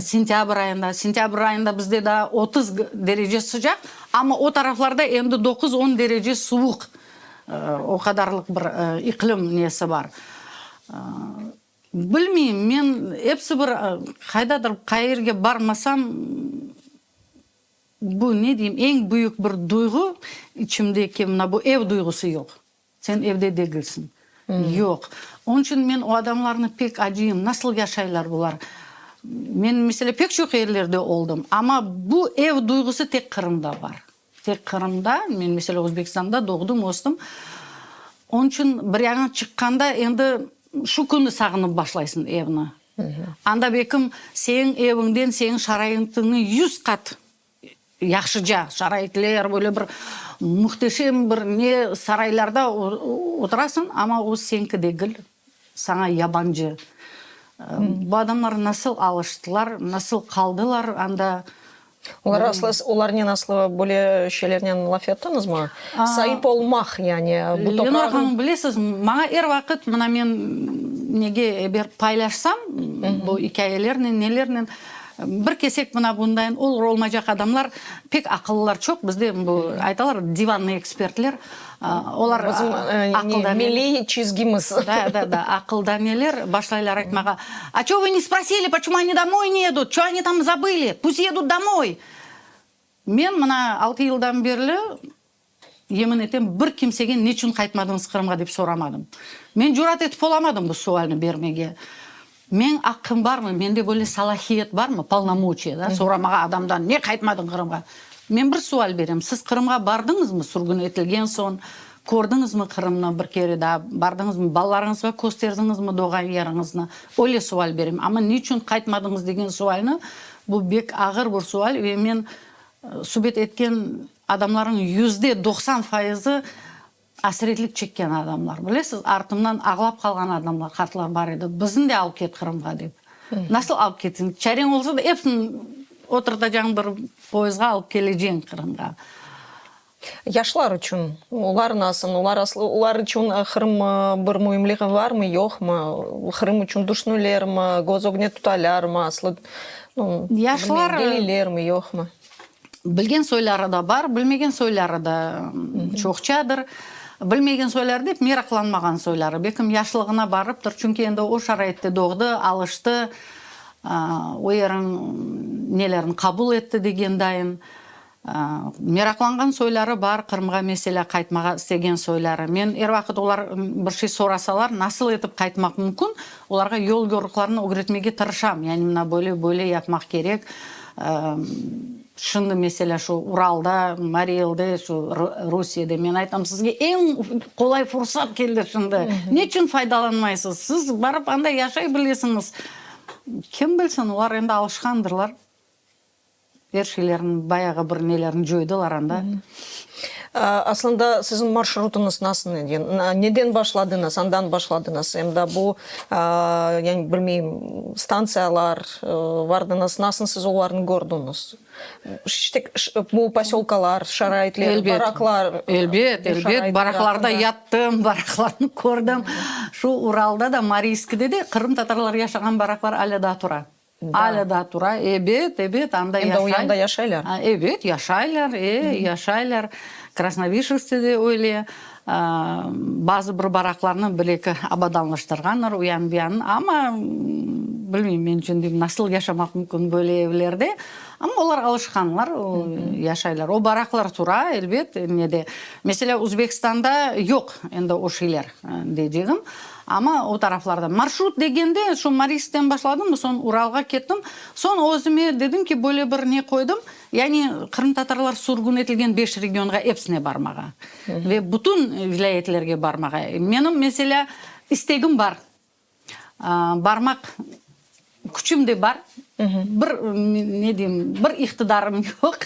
sentâbr ayında. Sentâbr ayında bizde daa 30 derece sıcaq, Amma o taraflarda endi doquz-on derece suvuq, o qadarlıq bir iqlim nesi bar. Bilmeyim, men episi bir qaydadır, qayerge barmasam, bu, ne deyim, eñ büyük bir duyğu içimdeki, mına bu ev duyğusı yoq. Sen evde degilsiñ. Yoq. Onıñ içün men o adamlarnı pek acıyım. Nasıl yaşaylar bular? Men, meselâ, pek çoq yerlerde oldım, amma bu ev duyğusı tek Qırımda bar. Tek Qırımda. Men, meselâ, Özbekistanda doğdım, östim. Onıñ içün bir yañı çıqqanda endi şu künü sağınıp başlaysıñ evni. Anda belkim seniñ eviñden, seniñ şaraitiñni yüz qat Yahşıca şaraitler, böyle bir mühteşem bir ne saraylarda oturasıñ, amma o señki degil, saña yabancı. Bu adamlar nasıl alıştılar, nasıl qaldılar anda? Olar aslı, olarnen aslı böyle şeylernen laf ettiñizmi? Saip olmaq, yani bu toprağın. Lenora hanım, bilesiz, maña er vaqıt, mına men nege eber paylaşsam, bu ikâyelernen, nelernen, Bir kesek mına bundayın olur olmaycaq adamlar, pek aqıllılar çoq bizde, bu aytalar divannıy ekspertler, olar Bizim aqılda milliy çizgimiz. Da, da, da, aqılda neler başlaylar aytmağa, a ço vı ne sprosili, poçemu oni domoy ne edut, ço oni tam zabıli, pust edut domoy. Men mına altı yıldan berli Yemin etem, bir kimsege neçün qaytmadıñız Qırımğa dep soramadım. Men cürat etip olamadım bu sualni bermege. Meñ aqqım barmı, mende böyle salahiyet barmı, polnomoçiye, da, soramağa adamdan, ne qaytmadıñ Qırımğa? Men bir sual berem, siz Qırımğa bardıñızmı sürgün etilgen soñ, kördiñizmi Qırımnı bir kere daa, bardıñızmı, balalarıñızğa kösterdiñizmi doğğan yeriñizni? Öyle sual berem. Amma neçün qaytmadıñız degen sualni, bu bek ağır bir sual ve men subet etken Adamlarnıñ 90% fayızı Asretlik çekken adamlar, bilesiz, artımdan ağlap qalğan adamlar, qartlar bar edi, bizni de alıp ket Qırımğa dep. Nasıl alıp ketsin? Çareñ olsa da, episini oturtacañ bir poyezdğa alıp keleceñ Qırımğa. Yaşlar içün olar nasıl? Olar aslı, olar içün Qırım bir müimliği varmı, yoqmı? Qırım içün düşünülermi, göz ögüne tutalarmı, aslı, Yaşlar, bileylermi, yoqmı? Bilgen soyları da bar, bilmegen soyları da çoqçadır. Bilmegen soyları dep, meraqlanmağan soyları. Belkim yaşlığına barıptır, çünki endi o şaraitte doğdı, alıştı, o yeriñ nelerini qabul etti degen dayın. Meraqlanğan soyları bar, Qırımğa meselâ qaytmağa istegen soyları. Men er vaqıt olar bir şey sorasalar, nasıl etip qaytmaq mümkün, olarğa yol-yoruqlarnı ögretmege tırışam. Yani mına böyle, böyle yapmaq kerek. Şimdi meselâ şu Uralda, Mariy Elde, şu Rusiyede men aytam, sizge eñ qolay fursat keldi şimdi. Neçün faydalanmaysız? Siz barıp anda yaşay bilesiñiz. Kim bilsin, olar endi alışqandırlar. Er şeylerin, bayağı bir nelerini coydılar anda. Aslında siziñ marşrutıñız nasıl edi? Neden başladıñız, andan başladıñız? Em de bu, yani bilmeyim, stantsiyalar vardıñız, nasıl siz olarnı kördiñiz? Bu posölkalar, şaraitleri, baraklar. Elbet, elbet, baraklarda yattım, baraklarnı kördim. Şu Uralda da, Mariyskide de qırımtatarlar yaşağan baraklar alâ daa tura. Alâ daa tura, ebet, ebet, anda yaşay. Endi o yanda yaşaylar? Ebet, yaşaylar, e, yaşaylar. Krasnovişevskte öyle. Bazı bir baraklarnı bir-eki abadanlaştırğanlar, o yan bu yan, amma bilmeyim, men içün deyim, nasıl yaşamaq mümkün böyle evlerde, amma olar alışqanlar, yaşaylar. O baraklar tura, elbet, nede. Meselâ, Özbekistanda yoq endi o şeyler, deycegim. Amma o taraflarda. Marşrut degende, şu Mariskten başladım, soñ Uralğa kettim. Soñ özüme dedim ki, böyle bir ne qoydım, yani qırımtatarlar sürgün etilgen beş regionğa episine barmağa ve bütün vilâyetlerge barmağa. Menim, meselâ, istegim bar, barmaq Küçüm de bar, bir, ne deyim, bir iqtidarım yoq.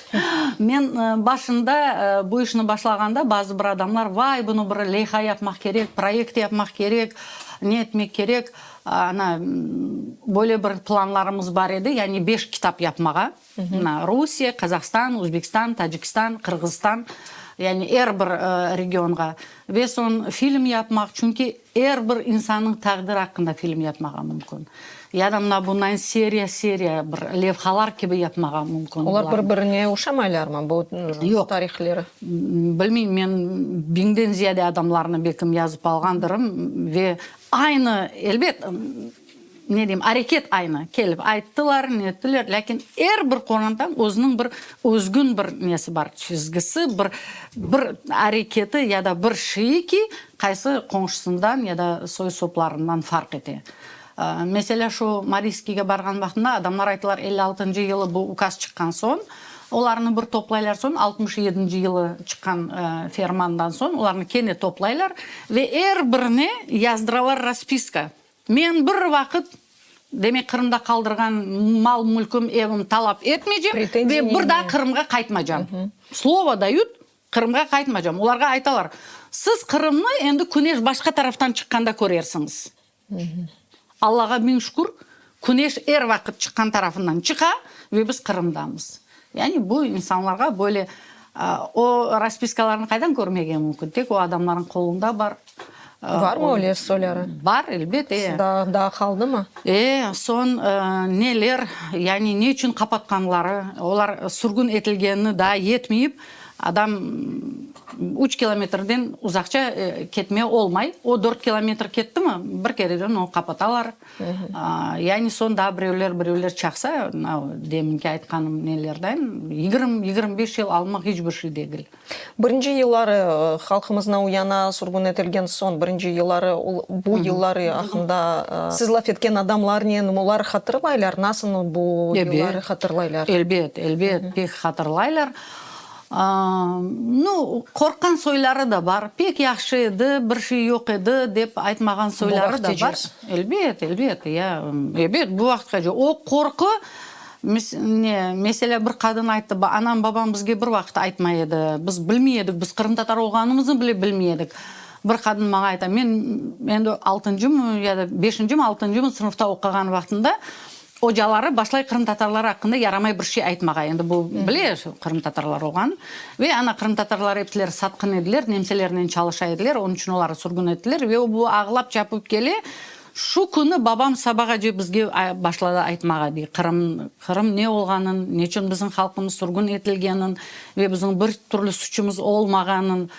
Men başında bu işni başlağanda bazı bir adamlar, vay, bunı bir leyha yapmaq kerek, proyekt yapmaq kerek, ne etmek kerek, ana, böyle bir planlarımız bar edi, yani beş kitap yapmağa. Mına, Rusiye, Qazahstan, Özbekistan, Tacikistan, Qırğızistan, yani er bir regionğa. Ve soñ film yapmaq, çünki er bir insannıñ taqdiri aqqında film yapmağa mümkün. Ya da mına bundan seriya-seriya bir levhalar kibi yapmağa mümkün. Olar bir-birine oşamaylarmı, bu tarihleri? Yoq. Bilmeyim, men biñden ziyade adamlarnı belkim yazıp alğandırım ve aynı, elbet, Ne deyim, areket aynı, kelip ayttılar, ne ettiler, lâkin er bir qorantanıñ özüniñ bir özgün bir nesi bar, çizgisi, bir bir areketi ya da bir şeyi ki, qaysı qonşusından ya da soy-soplarından farq ete. Meselâ, şu Mariskiyge barğan vaqtında adamlar ayttılar, 56-ncı yılı bu ukaz çıqqan soñ, olarnı bir toplaylar, soñ 67-nci yılı çıqqan fermandan soñ olarnı kene toplaylar ve er birine yazdıralar raspiska. Men bir vaqıt, demek, Qırımda qaldırğan mal-mülküm, evim talap etmeycem ve bir daa Qırımğa qaytmaycam. Slovo dayut, Qırımğa qaytmaycam. Olarğa aytalar, siz Qırımnı endi küneş başqa taraftan çıqqanda körersiñiz. Allağa biñ şükür, küneş er vaqıt çıqqan tarafından çıqa ve biz Qırımdamız. Yani bu insanlarğa böyle o raspiskalarnı qaydan körmege mümkün? Tek o adamlarnıñ qolunda bar. Barmı öyle soyları? Bar, elbet, e. Daa, daa qaldımı? E, soñ neler, yani ne içün qapatqanları, olar sürgün etilgenini daa yetmeyip, adam üç kilometrden uzaqça ketme olmay, o dört kilometr kettimi, bir kereden onı qapatalar. Yani soñ daa birevler, birevler çaqsa, deminki aytqanım nelerden, yigirmi, 25 yıl almaq iç bir şey degil. Birinci yılları, halqımıznı uyana sürgün etilgen soñ, birinci yılları, bu yılları aqqında siz laf etken adamlarnen olar hatırlaylar? Nasıl bu yılları hatırlaylar? Elbet, elbet, pek hatırlaylar. Nu, qorqqan soyları da bar. Pek yahşı edi, bir şey yoq edi, dep aytmağan soyları da bar. Elbet, elbet, ya, elbet, bu vaqıtqace. O qorqu. Ne, meselâ, bir qadın ayttı, anam, babam bizge bir vaqıt aytmay edi, biz bilmey edik, biz qırımtatar olğanımıznı bile bilmey edik. Bir qadın maña ayta, men endi altıncımı ya da beşincimi, altıncımı sınıfta oquğan vaqtımda ocaları başlay qırımtatarlar aqqında yaramay bir şey aytmağa, endi bu bile qırımtatarlar olğanın. Ve ana qırımtatarlar episileri satqın ediler, nemselernen çalışa ediler, onıñ içün olarnı sürgün ettiler. Ve o bu ağlap çapıp kele, Şu künü babam sabağace bizge başladı aytmağa, dey, Qırım, Qırım ne olğanın, neçün bizim halqımız sürgün etilgenin ve bizim bir türlü suçumız olmağanın,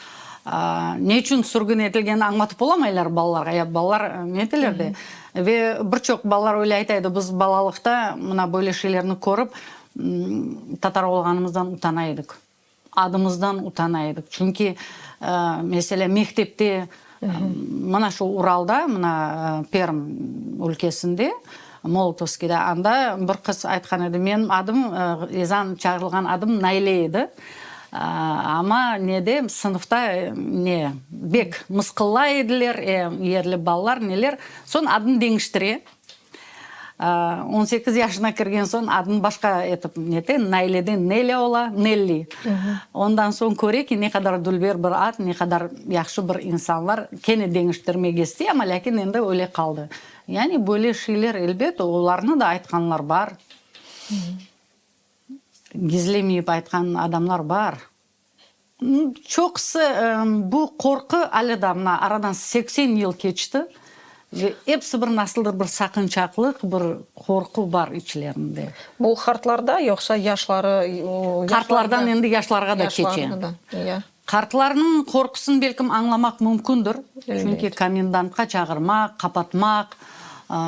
neçün sürgün etilgenini añlatıp olamaylar balalarğa, ya balalar ne eteler de. Ve bir çoq balalar öyle ayta edi, biz balalıqta mına böyle şeylerni körip, tatar olğanımızdan utana edik. Adımızdan utana edik. Çünki, meselâ, mektepte, mına şu Uralda, mına Perm ülkesinde, Molotovskiyde, anda bir qız aytqan edi, menim adım, ezan çağırılğan adım Nayle edi, amma nede, sınıfta ne, bek mısqıllay ediler, yerli balalar, neler, soñ adını deñiştire. 18 yaşına kirgen soñ adını başqa etip nete, Nayleden Nelya ola, Nelli. Ondan soñ köre ki, ne qadar dülber bir ad, ne qadar yahşı bir insanlar, kene deñiştirmege istey, amma lâkin endi öyle qaldı. Yani böyle şeyler, elbet, olarnı da aytqanlar bar. Gizlemeyip aytqan adamlar bar. Çoqusı bu qorqu ale da mına aradan 80 yıl keçti ve episi bir nasıldır bir saqınçaqlıq, bir qorqu bar içlerinde. Bu qartlarda yoqsa yaşları? Qartlardan endi yaşlarğa da keçe. Qartlarnıñ qorqusını belkim añlamaq mümkündir, çünki komendantqa çağırmaq, qapatmaq,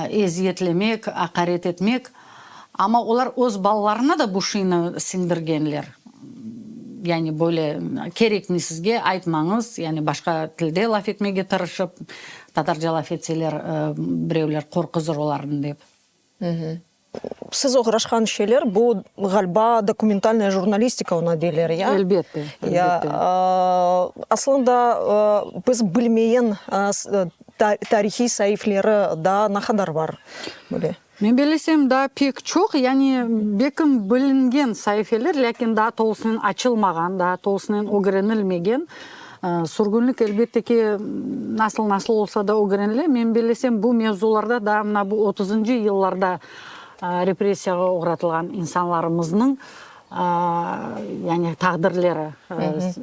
eziyetlemek, aqaret etmek, amma olar öz balalarına da bu şeyni siñdirgenler. Yani böyle kerekmi sizge, aytmañız, yani başqa tilde laf etmege tırışıp, tatarca laf etseler, birevler qorquzır olarnı dep. Siz oğraşqan şeyler, bu, ğaliba, dokumentalnaya jurnalistika ona deyler, ya? Elbette, elbette. Aslında, biz bilmeyen tarihiy saifleri daa ne qadar bar böyle? Men bellesem, daa pek çoq, yani bekim bilingen saifeler, lâkin daa tolusınen açılmağan, daa tolusınen ögrenilmegen. Sürgünlik, elbette ki, nasıl-nasıl olsa da ögrenile. Men bellesem, bu mevzularda daa mına bu otuzıncı yıllarda repressiyağa oğratılğan insanlarımıznıñ yani taqdirleri.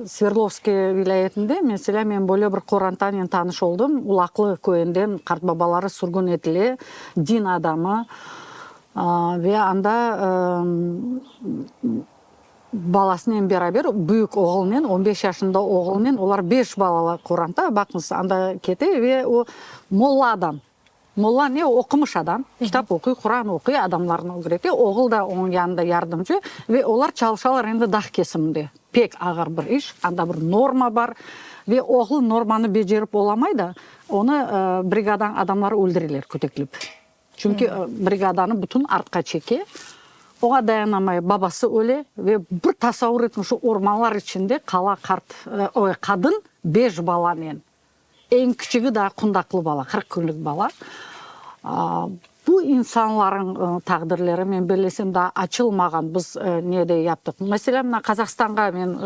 Sverdlovskiy vilâyetinde, meselâ, men böyle bir qorantanen tanış oldım, Ulaqlı köyünden qartbabaları sürgün etile, din adamı, ve anda balasınen beraber, büyük oğlunen, on beş yaşında oğlunen, olar beş balalı qoranta, baqıñız, anda kete ve o molla adam. Molla ne, oqumış adam, kitap oquy, Quran oquy, adamlarnı ögrete, oğul da onıñ yanında yardımcı ve olar çalışalar endi dağ kesiminde. Pek ağır bir iş, anda bir norma bar ve oğul normanı becerip olamay da, onı brigadanıñ adamları öldüreler köteklep. Çünki brigadanı bütün artqa çeke, oña dayanamay, babası öle ve bir tasavur etiñ, şu ormanlar içinde qala qart, oy, qadın beş balanen. Eñ kiçigi daa qundaqlı bala, 40 künlük bala. Bu insanlarıñ taqdirleri, men bellesem, daa açılmağan. Biz ne de yaptıq. Meselâ, mına Qazahstanğa men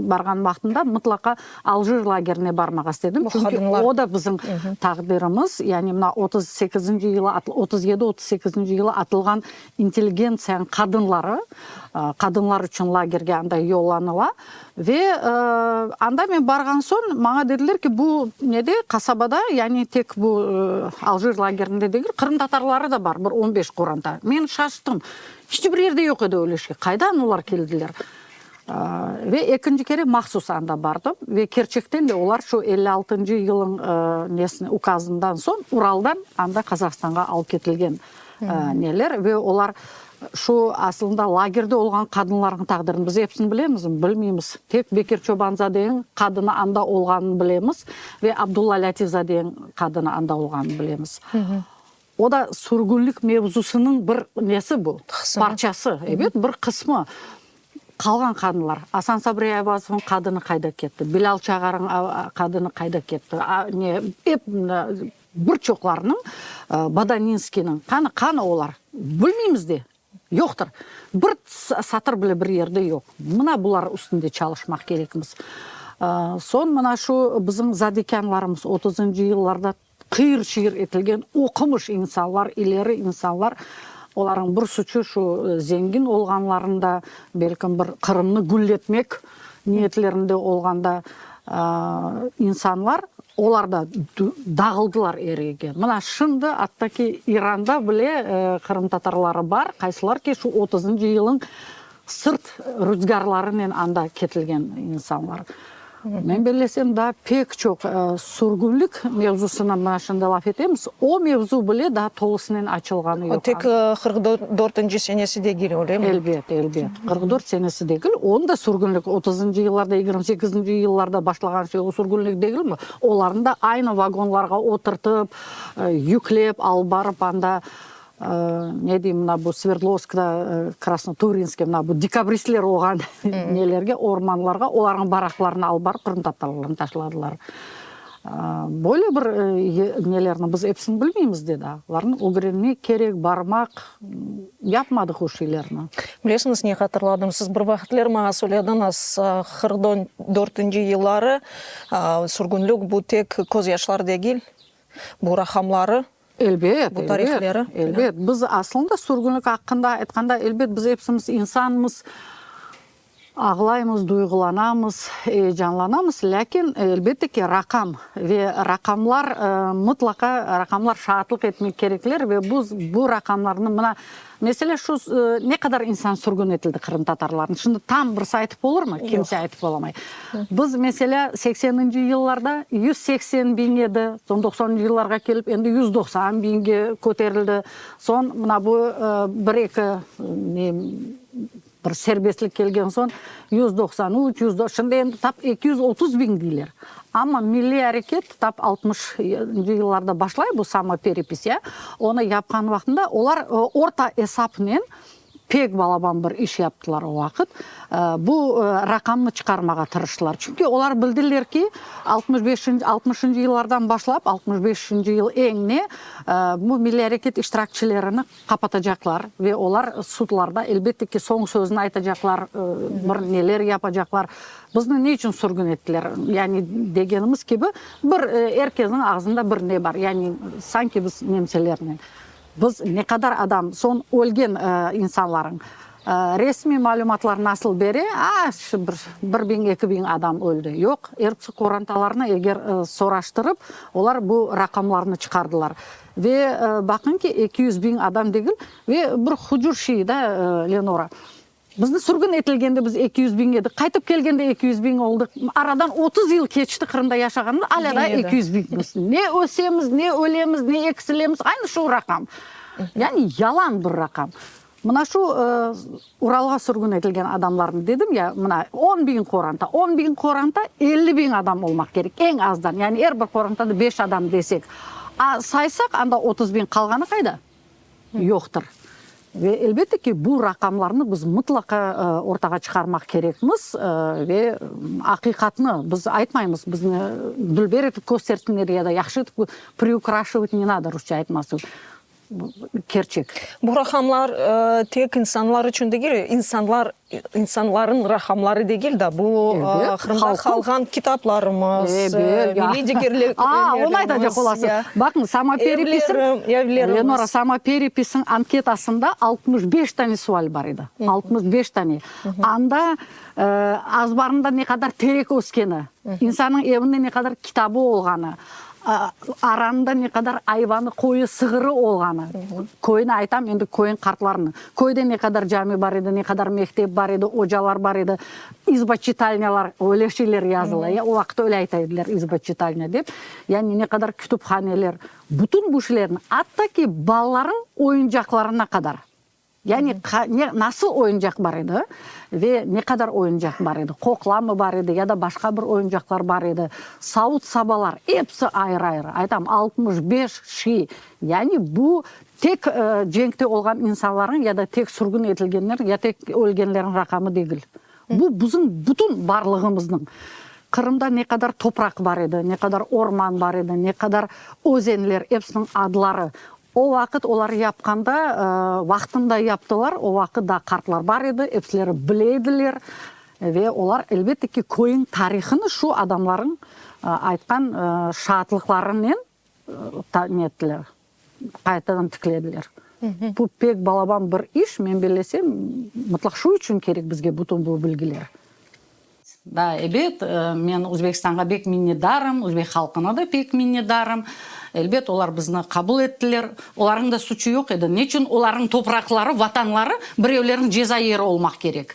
barğan vaqtımda mıtlaqa Aljir lagerine barmağa istedim. Çünki o da bizim taqdirimiz. Yani mına 38-nci yılı, 37-38-nci yılı atılğan intelligentsiyanıñ qadınları, qadınlar içün lagerge anda yollanıla. Ve anda men barğan soñ, maña dediler ki, bu nede, qasabada, yani tek bu Aljir lagerinde degil, qırımtatarları da bar, bir on beş qoranta. Men şaştım. İç bir yerde yoq edi öyle şey. Qaydan olar keldiler? Ve ekinci kere mahsus anda bardım. Ve kerçekten de olar şu 56-ncı yılın nesini, ukazından soñ Uraldan anda Qazahstanğa alıp ketilgen neler. Ve olar Şu asılında lagerde olğan qadınlarnıñ taqdirini biz episini bilemizmi? Bilmeymiz. Tek Bekir Çobanzadeniñ qadını anda olğanını bilemiz ve Abdulla Lâtifzadeniñ qadını anda olğanını bilemiz. O da sürgünlik mevzusınıñ bir nesi bu? Parçası, ebet, bir qısmı. Qalğan qadınlar, Asan Sabri Ayvazovnıñ qadını qayda ketti? Bilâl Çağarıñ qadını qayda ketti? Ne, ep bir çoqlarınıñ, Badaninskiyniñ, qanı, qanı olar? Bilmeymiz de. Yoqtır. Bir satır bile bir yerde yoq. Mına bular üstünde çalışmaq kerekmiz. Soñ mına şu bizim zadekânlarımız otuzıncı yıllarda qıyır-çıyır etilgen oqumış insanlar, ileri insanlar, olarnıñ bir suçu şu zengin olğanlarında, belkim bir Qırımnı gülletmek niyetlerinde olğanda insanlar, olar da dağıldılar er yerge. Mına şimdi atta ki İranda bile qırımtatarları bar, qaysılar ki şu otuzıncı yılın sırt rüzgarlarınen anda ketilgen insanlar. Men bellesem, daa pek çoq sürgünlik mevzusını mına şimdi laf etemiz, o mevzu bile daa tolusınen açılğanı yoq. O tek 44-nci senesi degil, öylemi? Elbet, elbet. 44 senesi degil, onı da sürgünlik otuzıncı yıllarda, 28-nci yıllarda başlağan şey o sürgünlik degilmi? Olarnı da aynı vagonlarğa oturtıp, yüklep alıp barıp anda Ne deyim, mına bu Sverdlovskta, Krasnoturinskte, mına bu dekabristler olğan nelerge, ormanlarğa, olarnıñ baraqlarına alıp barıp qırımtatarlarnı taşladılar. Böyle bir nelerni biz episini bilmeymiz de daa. Olarnı ögrenmek kerek, barmaq, yapmadıq o şeylerni. Bilesiñiz, ne hatırladım? Siz bir vaqıtler maña söylediñiz, 44-nci yılları sürgünlik bu tek közyaşlar degil, bu raqamları. Elbet, Bu tarihleri. Elbet, elbet. Biz aslında sürgünlik aqqında aytqanda, elbet, biz epsimiz insanmız, ağlaymız, duyğulanamız, eyecanlanamız, lâkin, elbette ki, raqam ve raqamlar mıtlaqa, raqamlar şaatlıq etmek kerekler ve biz bu raqamlarnı, mına, mesele şu, ne qadar insan sürgün etildi qırımtatarlarnıñ, şimdi tam birisi aytıp olurmı? Kimse aytıp olamay. Biz, meselâ, sekseninci yıllarda 180 biñ edi, soñ doqsanıncı yıllarğa kelip endi 190 biñge köterildi. Soñ mına bu bir-eki ne bir serbestlik kelgen soñ 193, yüz, şimdi endi tap 230 biñ deyler. Amma milliy areket tap altmışıncı yıllarda başlay bu samoperepis, ya, onı yapqan vaqtında olar orta esapnen Pek balaban bir iş yaptılar o vaqıt. Bu raqamnı çıqarmağa tırıştılar. Çünki olar bildiler ki, 65-nci, altmışıncı yıllardan başlap, 65-nci yıl eñine bu milliy areket iştirakçilerini qapatacaqlar ve olar sudlarda, elbette ki, soñ sözüni aytacaqlar, bir neler yapacaqlar. Bizni ne içün sürgün ettiler? Yani, degenimiz kibi, bir er kesniñ ağzında bir ne bar, yani, sanki biz nemselernen. Biz ne qadar adam, soñ ölgen insanlarıñ resmiy malümatlar nasıl bere, a, şu bir, bir biñ, eki biñ adam öldi. Yoq, erpsi qorantalarnı eger soraştırıp, olar bu raqamlarnı çıqardılar. Ve baqıñ ki, 200 biñ adam degil, ve bir hucur şey da, Lenora, Bizni sürgün etilgende biz 200 biñ edik, qaytıp kelgende 200 biñ oldıq. Aradan 30 yıl keçti Qırımda yaşağanımız, alâ daa 200 biñmiz. Ne ösemiz, ne ölemiz, ne eksilemiz, aynı şu raqam. Yani yalan bir raqam. Mına şu Uralğa sürgün etilgen adamlarnı dedim ya, mına on biñ qoranta, on biñ qoranta 50 biñ adam olmaq kerek eñ azdan. Yani er bir qorantada beş adam desek. A saysaq anda 30 biñ, qalğanı qayda? Yoqtır. Ve elbette ki, bu raqamlarnı biz mıtlaqa ortağa çıqarmaq kerekmiz ve aqiqatnı biz aytmaymız, bizni dülber etip köstersinler ya da yahşı etip, priukraşivat ne nado, rusça aytması, kerçek. Bu raqamlar tek insanlar içün degil, insanlar İnsanlarıñ raqamları degil da, bu Qırımda qalğan kitaplarımız, milliy degerliklerimiz. A, onı aytacaq olasıñ. Baqıñ, samoperepisin, Lenora, samoperepisniñ anketasında 65 tane sual bar edi. 65 tane. Anda azbarında ne qadar terek öskeni, insannıñ evinde ne qadar kitabı olğanı, aranında ne qadar ayvanı, qoyı, sığırı olğanı, köyni aytam, endi köyniñ qartlarını, köyde ne qadar cami bar edi, ne qadar mektep bar edi, ocalar bar edi, izba-çitalnâlar, öyle şeyler yazıla, ya, o vaqıt öyle ayta ediler, izba-çitalnâ dep, yani ne qadar kütüphaneler, bütün bu şeylerni, atta ki balalarıñ oyuncaqlarına qadar. Yani ne, nasıl oyuncaq bar edi ve ne qadar oyuncaq bar edi, qoqlamı bar edi ya da başqa bir oyuncaqlar bar edi, savut-sabalar, episi ayrı-ayrı, aytam, 65 şey. Yani bu tek cenkte olğan insanlarnıñ ya da tek sürgün etilgenler, ya tek ölgenlerniñ raqamı degil. Bu bizim bütün barlığımıznıñ. Qırımda ne qadar topraq bar edi, ne qadar orman bar edi, ne qadar özenler, episiniñ adları. O vaqıt olar yapqanda, vaqtında yaptılar, o vaqıt daa qartlar bar edi, epsileri bile ediler ve olar, elbette ki, köyüñ tarihını şu adamlarıñ aytqan şaatlıqlarınen ne ettiler, qaytadan tiklediler. Bu pek balaban bir iş, men bellesem, mıtlaq şu içün kerek bizge bütün bu bilgiler. Da, ebet, men Özbekistanğa bek minnetdarım, özbek halqına da pek minnetdarım. Elbet, olar bizni qabul ettiler. Olarnıñ da suçu yoq edi. Neçün olarnıñ topraqları, vatanları birevlerniñ ceza yeri olmaq kerek?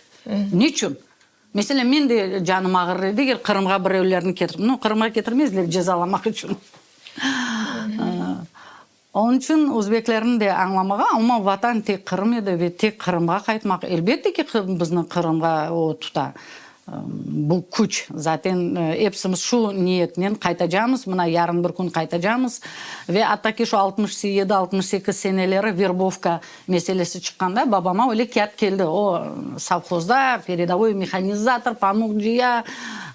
Neçün? Meselâ, men de canım ağırır edi, eger Qırımğa birevlerni ketirip, no, Qırımğa ketirmezler cezalamaq içün. Onıñ içün özbeklerni de añlamağa, amma Vatan tek Qırım edi ve tek Qırımğa qaytmaq, elbette ki, bizni Qırımğa o tuta, bu küç. Zaten epsimiz şu niyetnen qaytacamız, mına yarın bir kün qaytacamız. Ve atta ki, şu 67, 68 seneleri verbovka meselesi çıqqanda babama öyle kâğıt keldi, o sovhozda peredovoy mehanizator, pamuq cıya,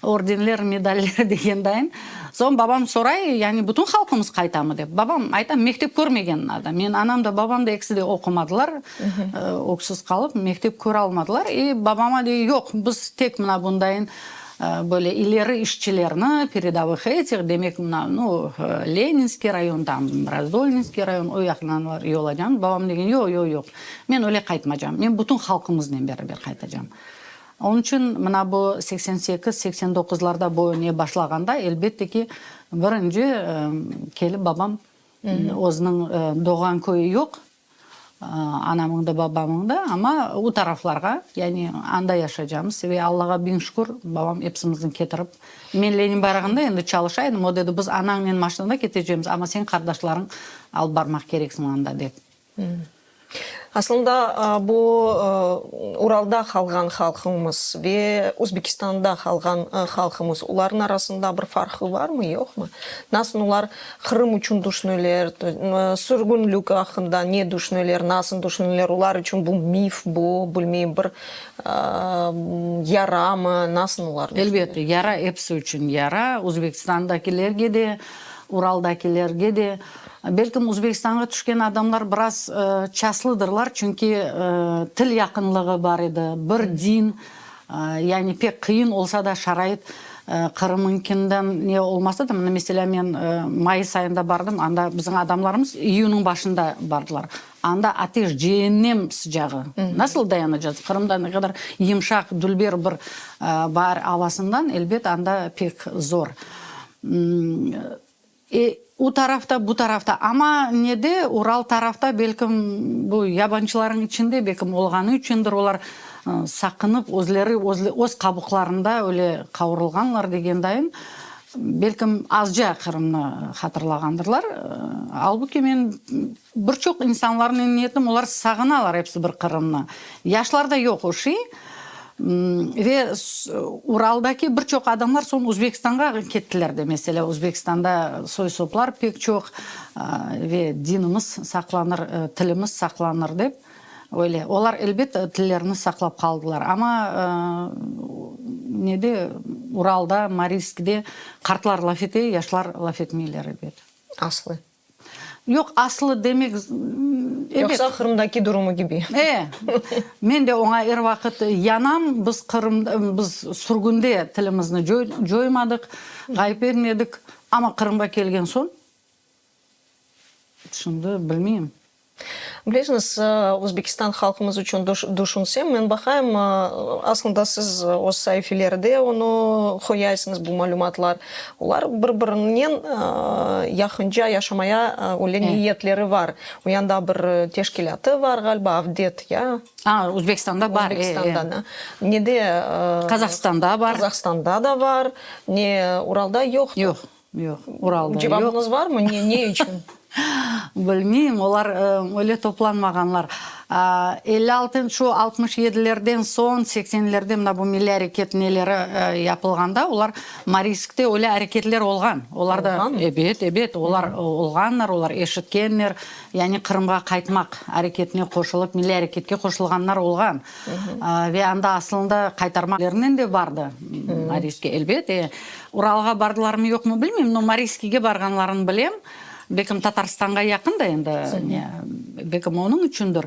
ordenler, medaller degen dayın. Soñ babam soray, yani bütün halqımız qaytamı dep. Babam, aytam, mektep körmegen adam. Men anam da, babam da ekisi de oqumadılar, öksüz qalıp, mektep köralmadılar. И babama dey, yoq, biz tek mına bundayın böyle ileri işçilerni, peredovıh etih, demek mına, nu, Leninskiy rayon, tam, Razdolninskiy rayon, o yaqından yolacam. Babam degen, yoq, yoq, yoq, men öyle qaytmacam, men bütün halqımıznen beraber qaytacam. Onıñ içün mına bu 88, 89-larda bu ne başlağanda, elbette ki, birinci kelip babam özüniñ doğğan köyü yoq, anamıñ da, babamıñ da, amma o taraflarğa, yani anda yaşaycamız. Ve Allağa biñ şükür, babam epsimizni ketirip, men Lenin bayrağında endi çalışa edim, o dedi, biz anañnen maşinada ketecemiz, amma sen qardaşlarıñ alıp barmaq kereksiñ anda, dep. Aslında bu Uralda qalğan halqımız ve Özbekistanda qalğan halqımız, olarnıñ arasında bir farqı barmı, yoqmı? Nasıl olar Qırım içün düşüneler, sürgünlik aqqında ne düşüneler, nasıl düşüneler, olar içün bu mif, bu, bilmeyim, bir yaramı, nasıl olar düşüneler? Elbette, yara episi içün yara, Özbekistandakilerge de, Uraldakilerge de. Belkim, Özbekistanğa tüşken adamlar biraz çaslıdırlar, çünki til yaqınlığı bar edi, bir din, yani pek qıyın olsa da şarait Qırımıñkinden ne olmasa da, mına, meselâ, men mayıs ayında bardım, anda bizim adamlarımız iyünniñ başında bardılar, anda ateş, ceennem sıcağı, nasıl dayanacağız? Qırımda ne qadar yımşaq, dülber bir baar avasından, elbet, anda pek zor. E, u tarafta, bu tarafta, amma nede, Ural tarafta, belkim, bu yabancılarıñ içinde, belkim, olğanı içündir, olar saqınıp, özleri, öz qabuqlarında öyle qavurılğanlar degen dayın, belkim, azca Qırımnı hatırlağandırlar. Albuki men bir çoq insanlarnen netim, olar sağınalar episi bir Qırımnı. Yaşlarda yoq o şey. Ve Uraldaki bir çoq adamlar soñ Özbekistanğa kettiler de, meselâ, Özbekistanda soy-soplar pek çoq ve dinimiz saqlanır, tilimiz saqlanır dep, öyle. Olar, elbet, tillerini saqlap qaldılar, amma nede, Uralda, Marilskide qartlar laf ete, yaşlar laf etmeyler, elbet. Aslı. Yoq, aslı demek, ebet. Yoqsa Qırımdaki durumı kibi. E, men de oña er vaqıt yanam, biz Qırım, biz sürgünde tilimizni coymadıq, ğayıp etmedik, amma Qırımğa kelgen soñ, şimdi bilmeyim. Bilesiñiz, Özbekistan halqımız içün düşünsem, men baqayım, aslında siz öz saifelerde onı qoyaysıñız, bu malümatlar. Olar bir-birinen yaqınca yaşamaya öyle niyetleri var. O yanda bir teşkilâtı var ğaliba, Avdet, ya? A, Özbekistanda bar, e, e. Özbekistanda da. Nede? Qazahstanda bar. Qazahstanda da var. Ne, Uralda yoqtır. Yoq, yoq, Uralda yoq. Cevabıñız varmı, ne, ne içün? Bilmeyim, olar öyle toplanmağanlar. 56, şu 67-lerden soñ, seksenlerde mına bu milliy areket neleri yapılğanda, olar Marilskte öyle areketler olğan. Olar da, ebet, ebet, olar olğanlar, olar eşitkenler, yani Qırımğa qaytmaq areketine qoşulıp, milliy areketke qoşulğanlar olğan. Ve anda aslında qaytarmalernen de bardı Marilske, elbet. Uralğa bardılarmı, yoqmı bilmeyim, no Marilskige barğanlarını bilem. Belkim Tatarstanğa yaqın da endi, ne, belkim onıñ içündir.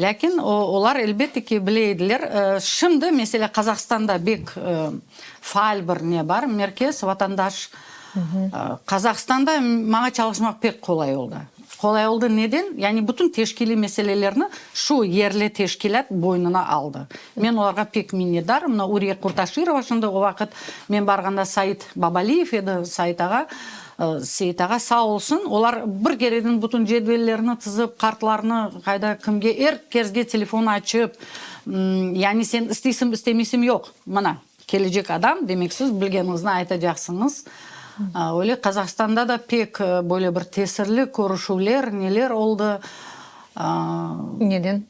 Lâkin olar, elbette ki, bile ediler. Şimdi, meselâ, Qazahstanda bek faal bir ne bar, merkez, vatandaş. Qazahstanda maña çalışmaq pek qolay oldı. Qolay oldı neden? Yani bütün teşkiliy meselelerni şu yerli teşkilât boynuna aldı. Men olarğa pek minnetdarım. Mına Uriye Qurtaşirova şimdi o vaqıt men barğanda Sait Babaliyev edi, Sait ağa, Seit ağa sağ olsun, olar bir kereden bütün cedvellerni tizip, kartlarnı qayda kimge, er kesge telefon açıp, yani sen isteysiñ, istemeysiñ yoq, mına. Kelecek adam, demek siz bilgeniñizni aytacaqsıñız. Öyle Qazahstanda da pek böyle bir tesirli körüşüvler, neler oldı. Neden?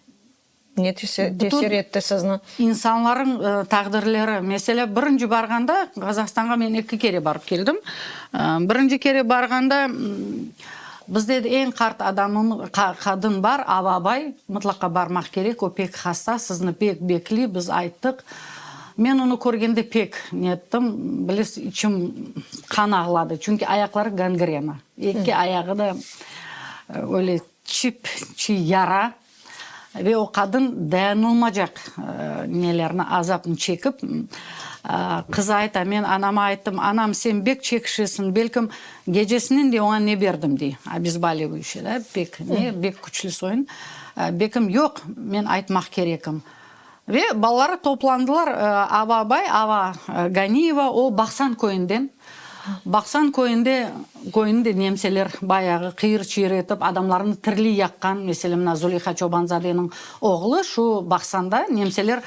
Ne tesir etti sizni? İnsanlarıñ taqdirleri. Meselâ, birinci barğanda, Qazahstanğa men eki kere barıp keldim. Birinci kere barğanda, bizde eñ qart adamım, qadın bar, Ava abay, mıtlaqa barmaq kerek, o pek hasta, sizni pek bekliy, biz ayttıq. Men onı körgende pek nettim, bilesiz, içim qan ağladı, çünki ayaqları gangrena, eki ayağı da öyle çip-çiy yara ve o qadın dayanılmacaq nelerni, azapnı çekip, qızı ayta, men anama ayttım, anam, sen bek çekişesiñ, belkim, gecesinen de oña ne berdim, dey, obezboливающий, da, pek ne, bek küçlü soyun, belkim, yoq, men aytmaq kerekim. Ve balaları toplandılar, Ava abay, Ava Ganiyeva, o Baqsan köyünden. Baqsan köyünde, köyüni de nemseler bayağı qıyır-çıyır etip, adamlarnı tirli yaqqan, meselâ, mına Zuleyha Çobanzadeniñ oğlu şu Baqsanda nemseler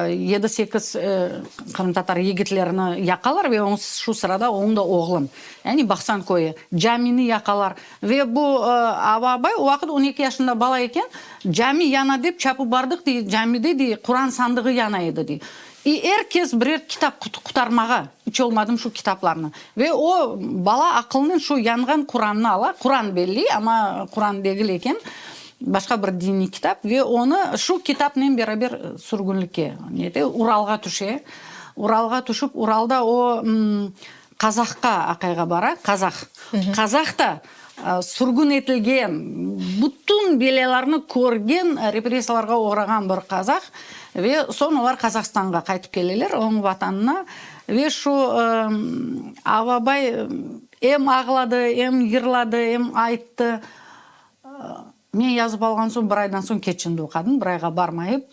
yedi-sekiz qırımtatar yigitlerini yaqalar ve oñ şu sırada onıñ da oğlun, yani Baqsan köyü, camini yaqalar. Ve bu Ava abay o vaqıt on eki yaşında bala eken, cami yana dep çapıp bardıq, dey, camide, dey, Quran sandığı yana edi, dey. İ er kes birer kitap qutarmağa, iç olmadım şu kitaplarnı. Ve o bala aqılınen şu yanğan Qurannı ala, Quran belli, amma Quran degil eken, başqa bir diniy kitap, ve onı şu kitapnen beraber sürgünlikke, ne ete, Uralğa tüşe. Uralğa tüşip, Uralda o Qazahqa aqayğa bara, qazah. Qazah da sürgün etilgen, bütün belâlarnı körgen, repressiyalarğa oğrağan bir qazah. Ve soñ olar Qazahstanğa qaytıp keleler, onıñ vatanına. Ve şu Avabay em ağladı, em yırladı, em ayttı. Men yazıp alğan soñ, bir aydan soñ keçindi o qadın, bir ayğa barmayıp.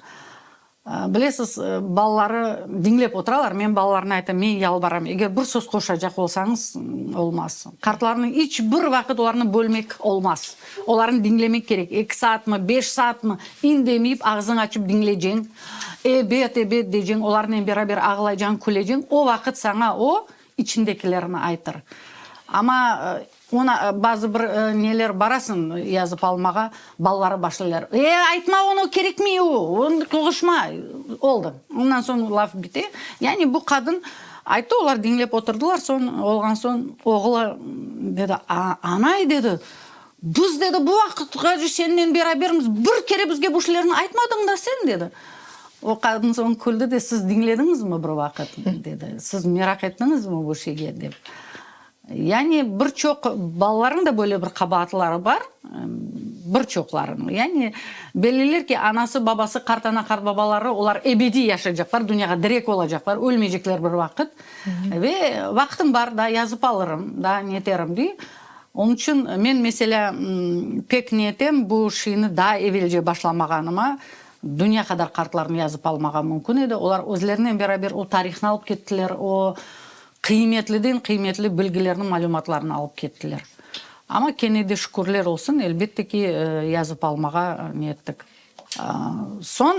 Bilesiz, balaları diñlep oturalar, men balalarına aytam, men yalvaram, eger bir söz qoşacaq olsañız, olmaz. Qartlarnı iç bir vaqıt olarnı bölmek olmaz. Olarnı diñlemek kerek, eki saatmı, beş saatmı, indemeyip, ağzıñ açıp diñleyceñ, ebet, ebet deyceñ, olarnen beraber ağlaycañ, küleceñ, o vaqıt saña o içindekilerini aytır. Amma Ona bazı bir neler barasıñ yazıp almağa, balaları başlaylar, E, aytma onı, kerekmey o, onı qoğuşma. Oldı. Ondan soñ laf bite. Yani bu qadın ayttı, olar diñlep oturdılar, soñ olğan soñ oğlu dedi, A, anay, dedi, biz, dedi, bu vaqıtqace sennen berabermiz, bir kere bizge bu şeylerni aytmadıñ da sen, dedi. O qadın soñ küldi de, siz diñlediñizmi bir vaqıt, dedi, siz meraq ettiñizmi bu şeyge, dep. Yani bir çoq balalarnıñ da böyle bir qabaatları bar, bir çoqlarınıñ. Yani belliler ki, anası, babası, qartana, qartbabaları, olar ebediy yaşaycaqlar, dünyağa direk olacaqlar, ölmeycekler bir vaqıt. Ve vaqtım bar, daa yazıp alırım, daa neterim dey. Onıñ içün men, meselâ, pek netem bu şeyni daa evelce başlamağanıma, dünya qadar qartlarnı yazıp almağa mümkün edi. Olar özlerinen beraber o tarihnı alıp kettiler, o Qıymetliden qıymetli bilgilerni, malümatlarnı alıp kettiler. Amma kene de şükürler olsun, elbette ki, yazıp almağa ne ettik. Soñ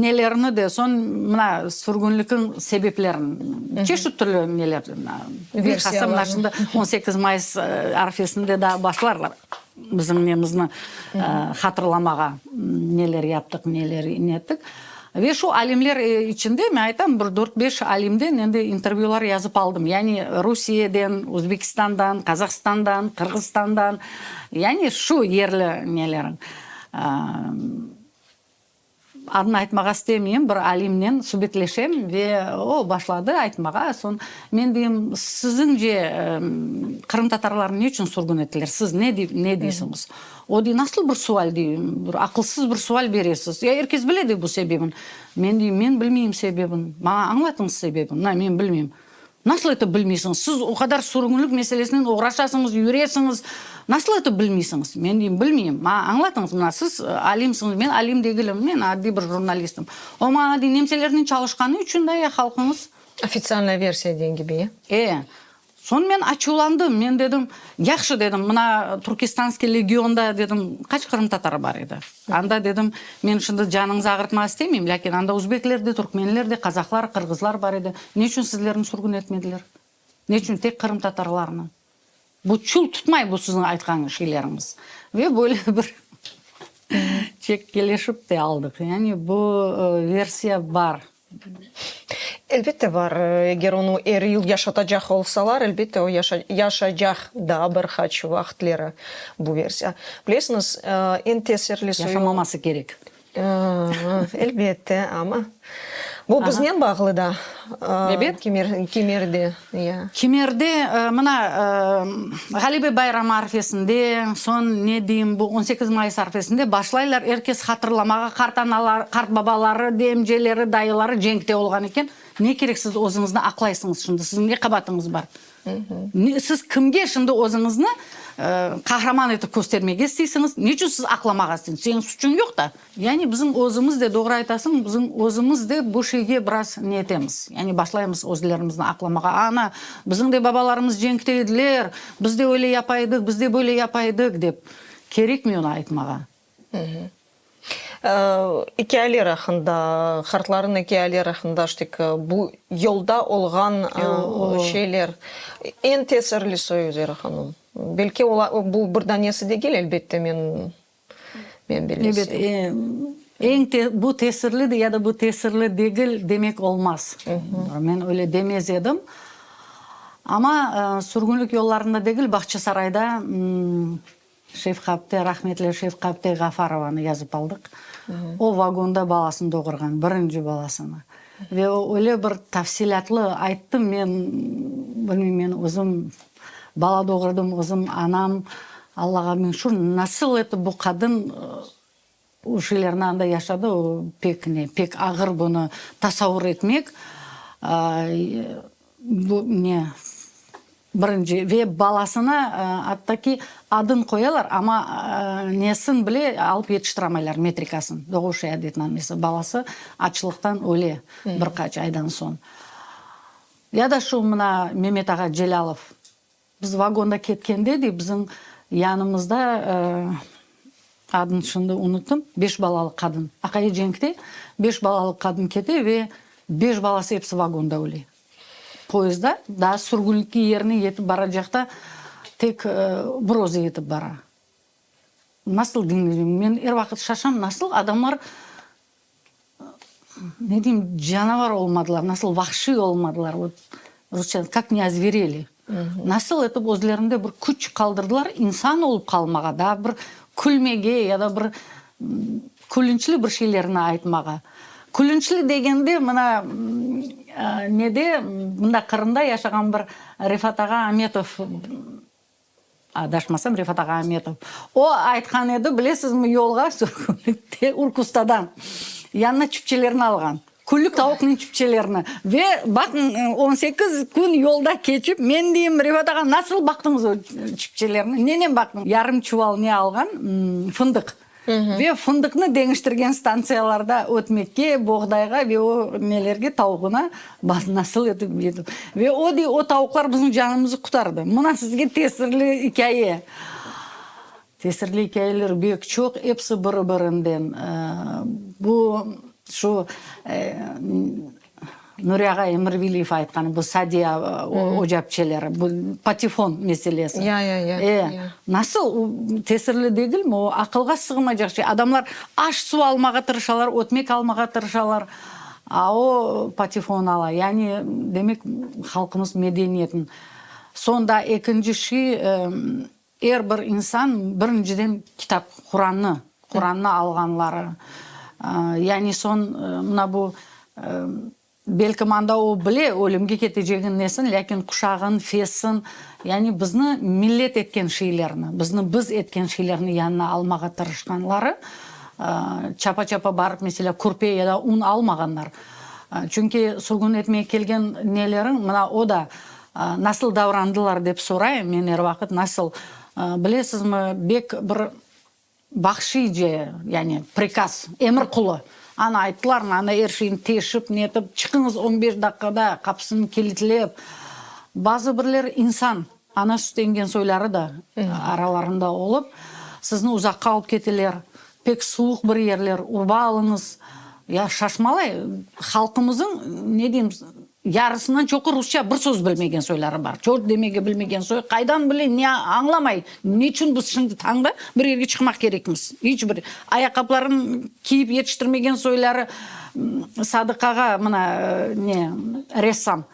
nelerni de, soñ mına sürgünlikniñ sebeplerini, çeşit türlü neler, bilhassa mına şimdi 18 mayıs arfesinde daa başlarlar bizim nemizni hatırlamağa, neler yaptıq, neler ne ettik. Ve şu alimler içinde, men aytam, bir dört-beş alimden endi intervyular yazıp aldım. Yani Rusiyeden, Özbekistandan, Qazahstandan, Qırğızstandan, yani şu yerli nelerin. Adını aytmağa istemeyim, bir alimnen subetleşem ve o başladı aytmağa, soñ men deyim, siziñce qırımtatarlarnı ne içün sürgün ettiler, siz ne ne deysiñiz? O dey, nasıl bir sual dey, bir aqılsız bir sual beresiz, ya er kes bile dey bu sebebin. Men deyim, men bilmeyim sebebin, maña añlatıñız sebebin, na, men bilmeyim. Nasıl etip bilmeysiñiz? Siz o qadar sürgünlik meselesinen oğraşasıñız, yüresiñiz, nasıl etip bilmeysiñiz? Men deyim, bilmeyim, maña añlatıñız, mına siz alimsiñiz, men alim degilim, men addiy bir jurnalistim. O maña dey, nemselernen çalışqanı içün da ya halqıñız. Ofitsialnaya versiya degen kibi, ya? E. Soñ men açuvlandım, men dedim, yahşı dedim, mına Turkestanskiy legionda dedim, qaç qırımtatarı bar edi? Anda dedim, men şimdi canıñızı ağırtmağa istemeyim, lâkin anda uzbekler de, turkmenler de, qazahlar, qırğızlar bar edi. Ne içün sizlerni sürgün etmediler? Ne içün tek qırımtatarlarnı? Bu çul tutmay bu siziñ aytqan şeyleriñiz. Ve böyle bir çekkelişip de aldıq. Yani bu versiya bar. Elbette bar. Eger onı er yıl yaşatacaq olsalar, elbette o yaşaycaq daa bir qaç vaqıtleri bu versiya. Bilesiñiz, eñ tesirli soyu. Yaşamaması kerek. Elbette, amma bu biznen bağlı da. Ebet. Kimerde, ya. Kimerde, mına, Ğalebe bayramı arfesinde, soñ, ne deyim, bu 18 mayıs arfesinde başlaylar er kes hatırlamağa, qartanalar, qartbabaları, emceleri, dayıları cenkte olğan eken. Ne kerek siz özüñizni aqlaysıñız şimdi, siziñ ne qabatıñız bar? Siz kimge şimdi özüñizni qahraman etip köstermege isteysiñiz? Ne içün siz aqlamağa isteysiñiz? Seniñ suçuñ yoq da. Yani bizim özümiz de, doğru aytasıñ, bizim özümiz de bu şeyge biraz ne etemiz, yani başlaymız özlerimizni aqlamağa, ana, bizim de babalarımız cenkte ediler, biz de öyle yapa edik, biz de böyle yapa edik, dep. Kerekmey onı aytmağa. İkâyeler aqqında, qartlarnıñ ikâyeleri aqqında, işte, bu yolda olğan şeyler. Eñ tesirli soyu, Zera hanım. Belki bu bir danesi degil, elbette, men Men bilesem. Ebet, eñ te, bu tesirli ya da bu tesirli degil demek olmaz. Men öyle demez edim. Amma sürgünlik yollarında degil, Bağçasarayda Şevqa apte, rahmetli Şevqa apte Ğafarovanı yazıp aldıq. O vagonda balasını doğurğan, birinci balasını. Ve o öyle bir tafsilâtlı ayttı, men bilmeyim, men özüm Bala doğurdım özüm, anam, Allağa min şükür, nasıl etip bu qadın o şeylerni anda yaşadı, o pek ne, pek ağır bunı tasavur etmek, bu ne, birinci ve balasına atta ki adın qoyalar, amma nesin bile alıp yetiştiramaylar, metrikasın, doğuv şeadetnamesi, balası açlıqtan öle bir qaç aydan soñ. Ya da şu mına Memet ağa Celâlov, biz vagonda ketkende, dey, bizim yanımızda, adını şimdi unuttım, beş balalı qadın, aqayı cenkte, beş balalı qadın kete ve beş balası episi vagonda öle. Poyezdda, daa sürgünlikke yerine yetip baracaqta tek bir özü yetip bara. Nasıl diñleyim? Men er vaqıt şaşam, nasıl adamlar Ne deyim, canavar olmadılar, nasıl vahşiy olmadılar, vot, rusça, kak ne ozvereli. Nasıl etip özlerinde bir küç qaldırdılar insan olıp qalmağa, daa bir külmege ya da bir külünçli bir şeylerni aytmağa. Külünçli degende, mına, nede, mında Qırımda yaşağan bir Refat ağa Ametov, Adaşmasam, Refat ağa Ametov. O aytqan edi, bilesizmi, yolğa sürgünlikte Urkustadan yanına çüpçelerni alğan. Küllük tavuqnıñ çüpçelerini. Ve baqıñ, on sekiz kün yolda keçip, men deyim, Refat ağa, nasıl baqtıñız o çüpçelerni, nenen baqtıñ? Yarım çuval ne alğan? Fındıq. Ve fındıqnı deñiştirgen stantsiyalarda ötmekke, boğdayğa ve o nelerge, tavuğına nasıl etip yetip. Ve o dey, o tavuqlar bizim canımızı qutardı. Mına sizge tesirli ikâye. Tesirli ikâyeler bek çoq, episi biri-birinden. Bu şu Nuri ağa Emirviliyev aytqanı, bu Sadiya ocapçeleri, bu patefon meselesi. Ya, ya, ya. E, nasıl tesirli degilmi? O aqılğa sığmaycaq şey. Adamlar aş-suv almağa tırışalar, ötmek almağa tırışalar, a o patefon ala. Yani, demek, halqımız medeniyetin. Soñ da ekinci şey, Er bir insan birinciden kitap, Qurannı, Qurannı alğanları. Yani soñ mına bu Belkim anda o bile ölümge ketecegin nesin, lâkin quşağın, fesin, yani bizni millet etken şeylerni, bizni biz etken şeylerni yanına almağa tırışqanları, çapa-çapa barıp, meselâ, kürpe ya da un almağanlar. Çünki sürgün etmege kelgen neleriñ, mına o da nasıl davrandılar dep sorayım men er vaqıt, nasıl, bilesizmi, bek bir Vahşiyce, yani prikaz, emir qulu. Ana ayttılarmı, ana er şeyni teşip, netip, çıqıñız on beş daqqada, qapısını kilitlep. Bazı birler insan, ana süt emgen soyları da aralarında olıp, sizni uzaqqa alıp keteler, pek suvuq bir yerler, urba alıñız. Ya şaşmalay, halqımızıñ, ne deyim, Yarısından çoqu rusça bir söz bilmegen soyları bar. Çort demege bilmegen soy qaydan bile, ne añlamay, neçün biz şimdi tañda bir yerge çıqmaq kerekmiz? İç bir ayaqqaplarını kiyip yetiştirmegen soyları Sadıq ağa mına ne ressam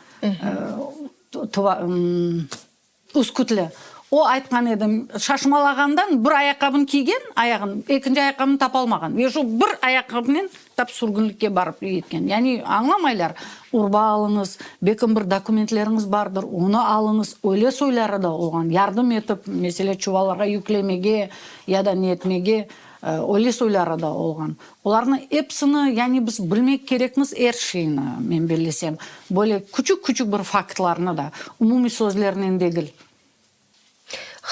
Üskütli. O aytqan edi, şaşmalağandan bir ayaqqabını kiygen, ayağın, ekinci ayaqqabını tapalmağan. Ve şu bir ayaqqabınen tap sürgünlikke barıp yetken. Yani añlamaylar, urba alıñız, belkim bir dokumentleriñiz bardır, onı alıñız. Öyle soyları da olğan, yardım etip, meselâ, çuvallarğa yüklemege ya da ne etmege, öyle soyları da olğan. Olarnıñ episini, yani biz bilmek kerekmiz er şeyni, men bellesem. Böyle küçük-küçük bir faktlarnı da, umumiy sözlernen degil.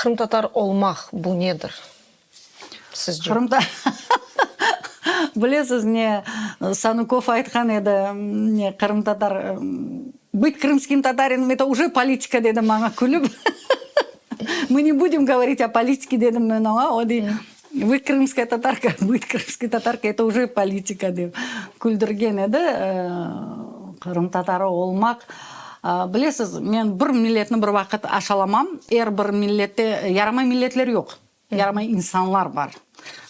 Qırımtatar olmaq, bu nedir, sizce? Bilesiz ne, Sanukov aytqan edi, ne, qırımtatar, Bıt krımskim tatarinom, eto uje politika, dedi maña külip. Mı ne budem govorit o politike, dedim men oña, o dey, Vı krımskaya tatarka, bıt krımskıy tatarka, eto uje politika, dep küldürgen edi. Qırımtatarı olmaq, bilesiz, men bir milletni bir vaqıt aşalamam, er bir millette yaramay milletler yoq, yaramay insanlar bar.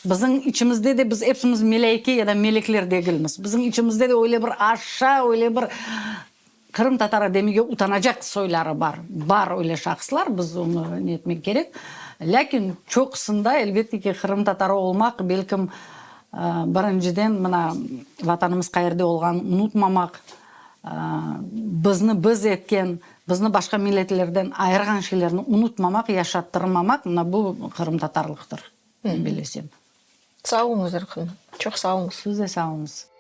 Bizim içimizde de biz epsimiz melâike ya da melekler degilmiz. Bizim içimizde de öyle bir aşa, öyle bir Qırımtatarı demege utanacaq soyları bar. Bar öyle şahıslar, biz onı ne etmek kerek. Lâkin çoqusında, elbette ki, qırımtatarı olmaq, belkim, birinciden, mına, Vatanımız qayerde olğanın unutmamaq, bizni biz etken, bizni başqa milletlerden ayırğan şeylerni unutmamaq, yaşattırmamaq, mına bu qırımtatarlıqtır, men bilesem. Sağ oluñız, Erkin. Çoq sağ oluñız. Siz de sağ oluñız.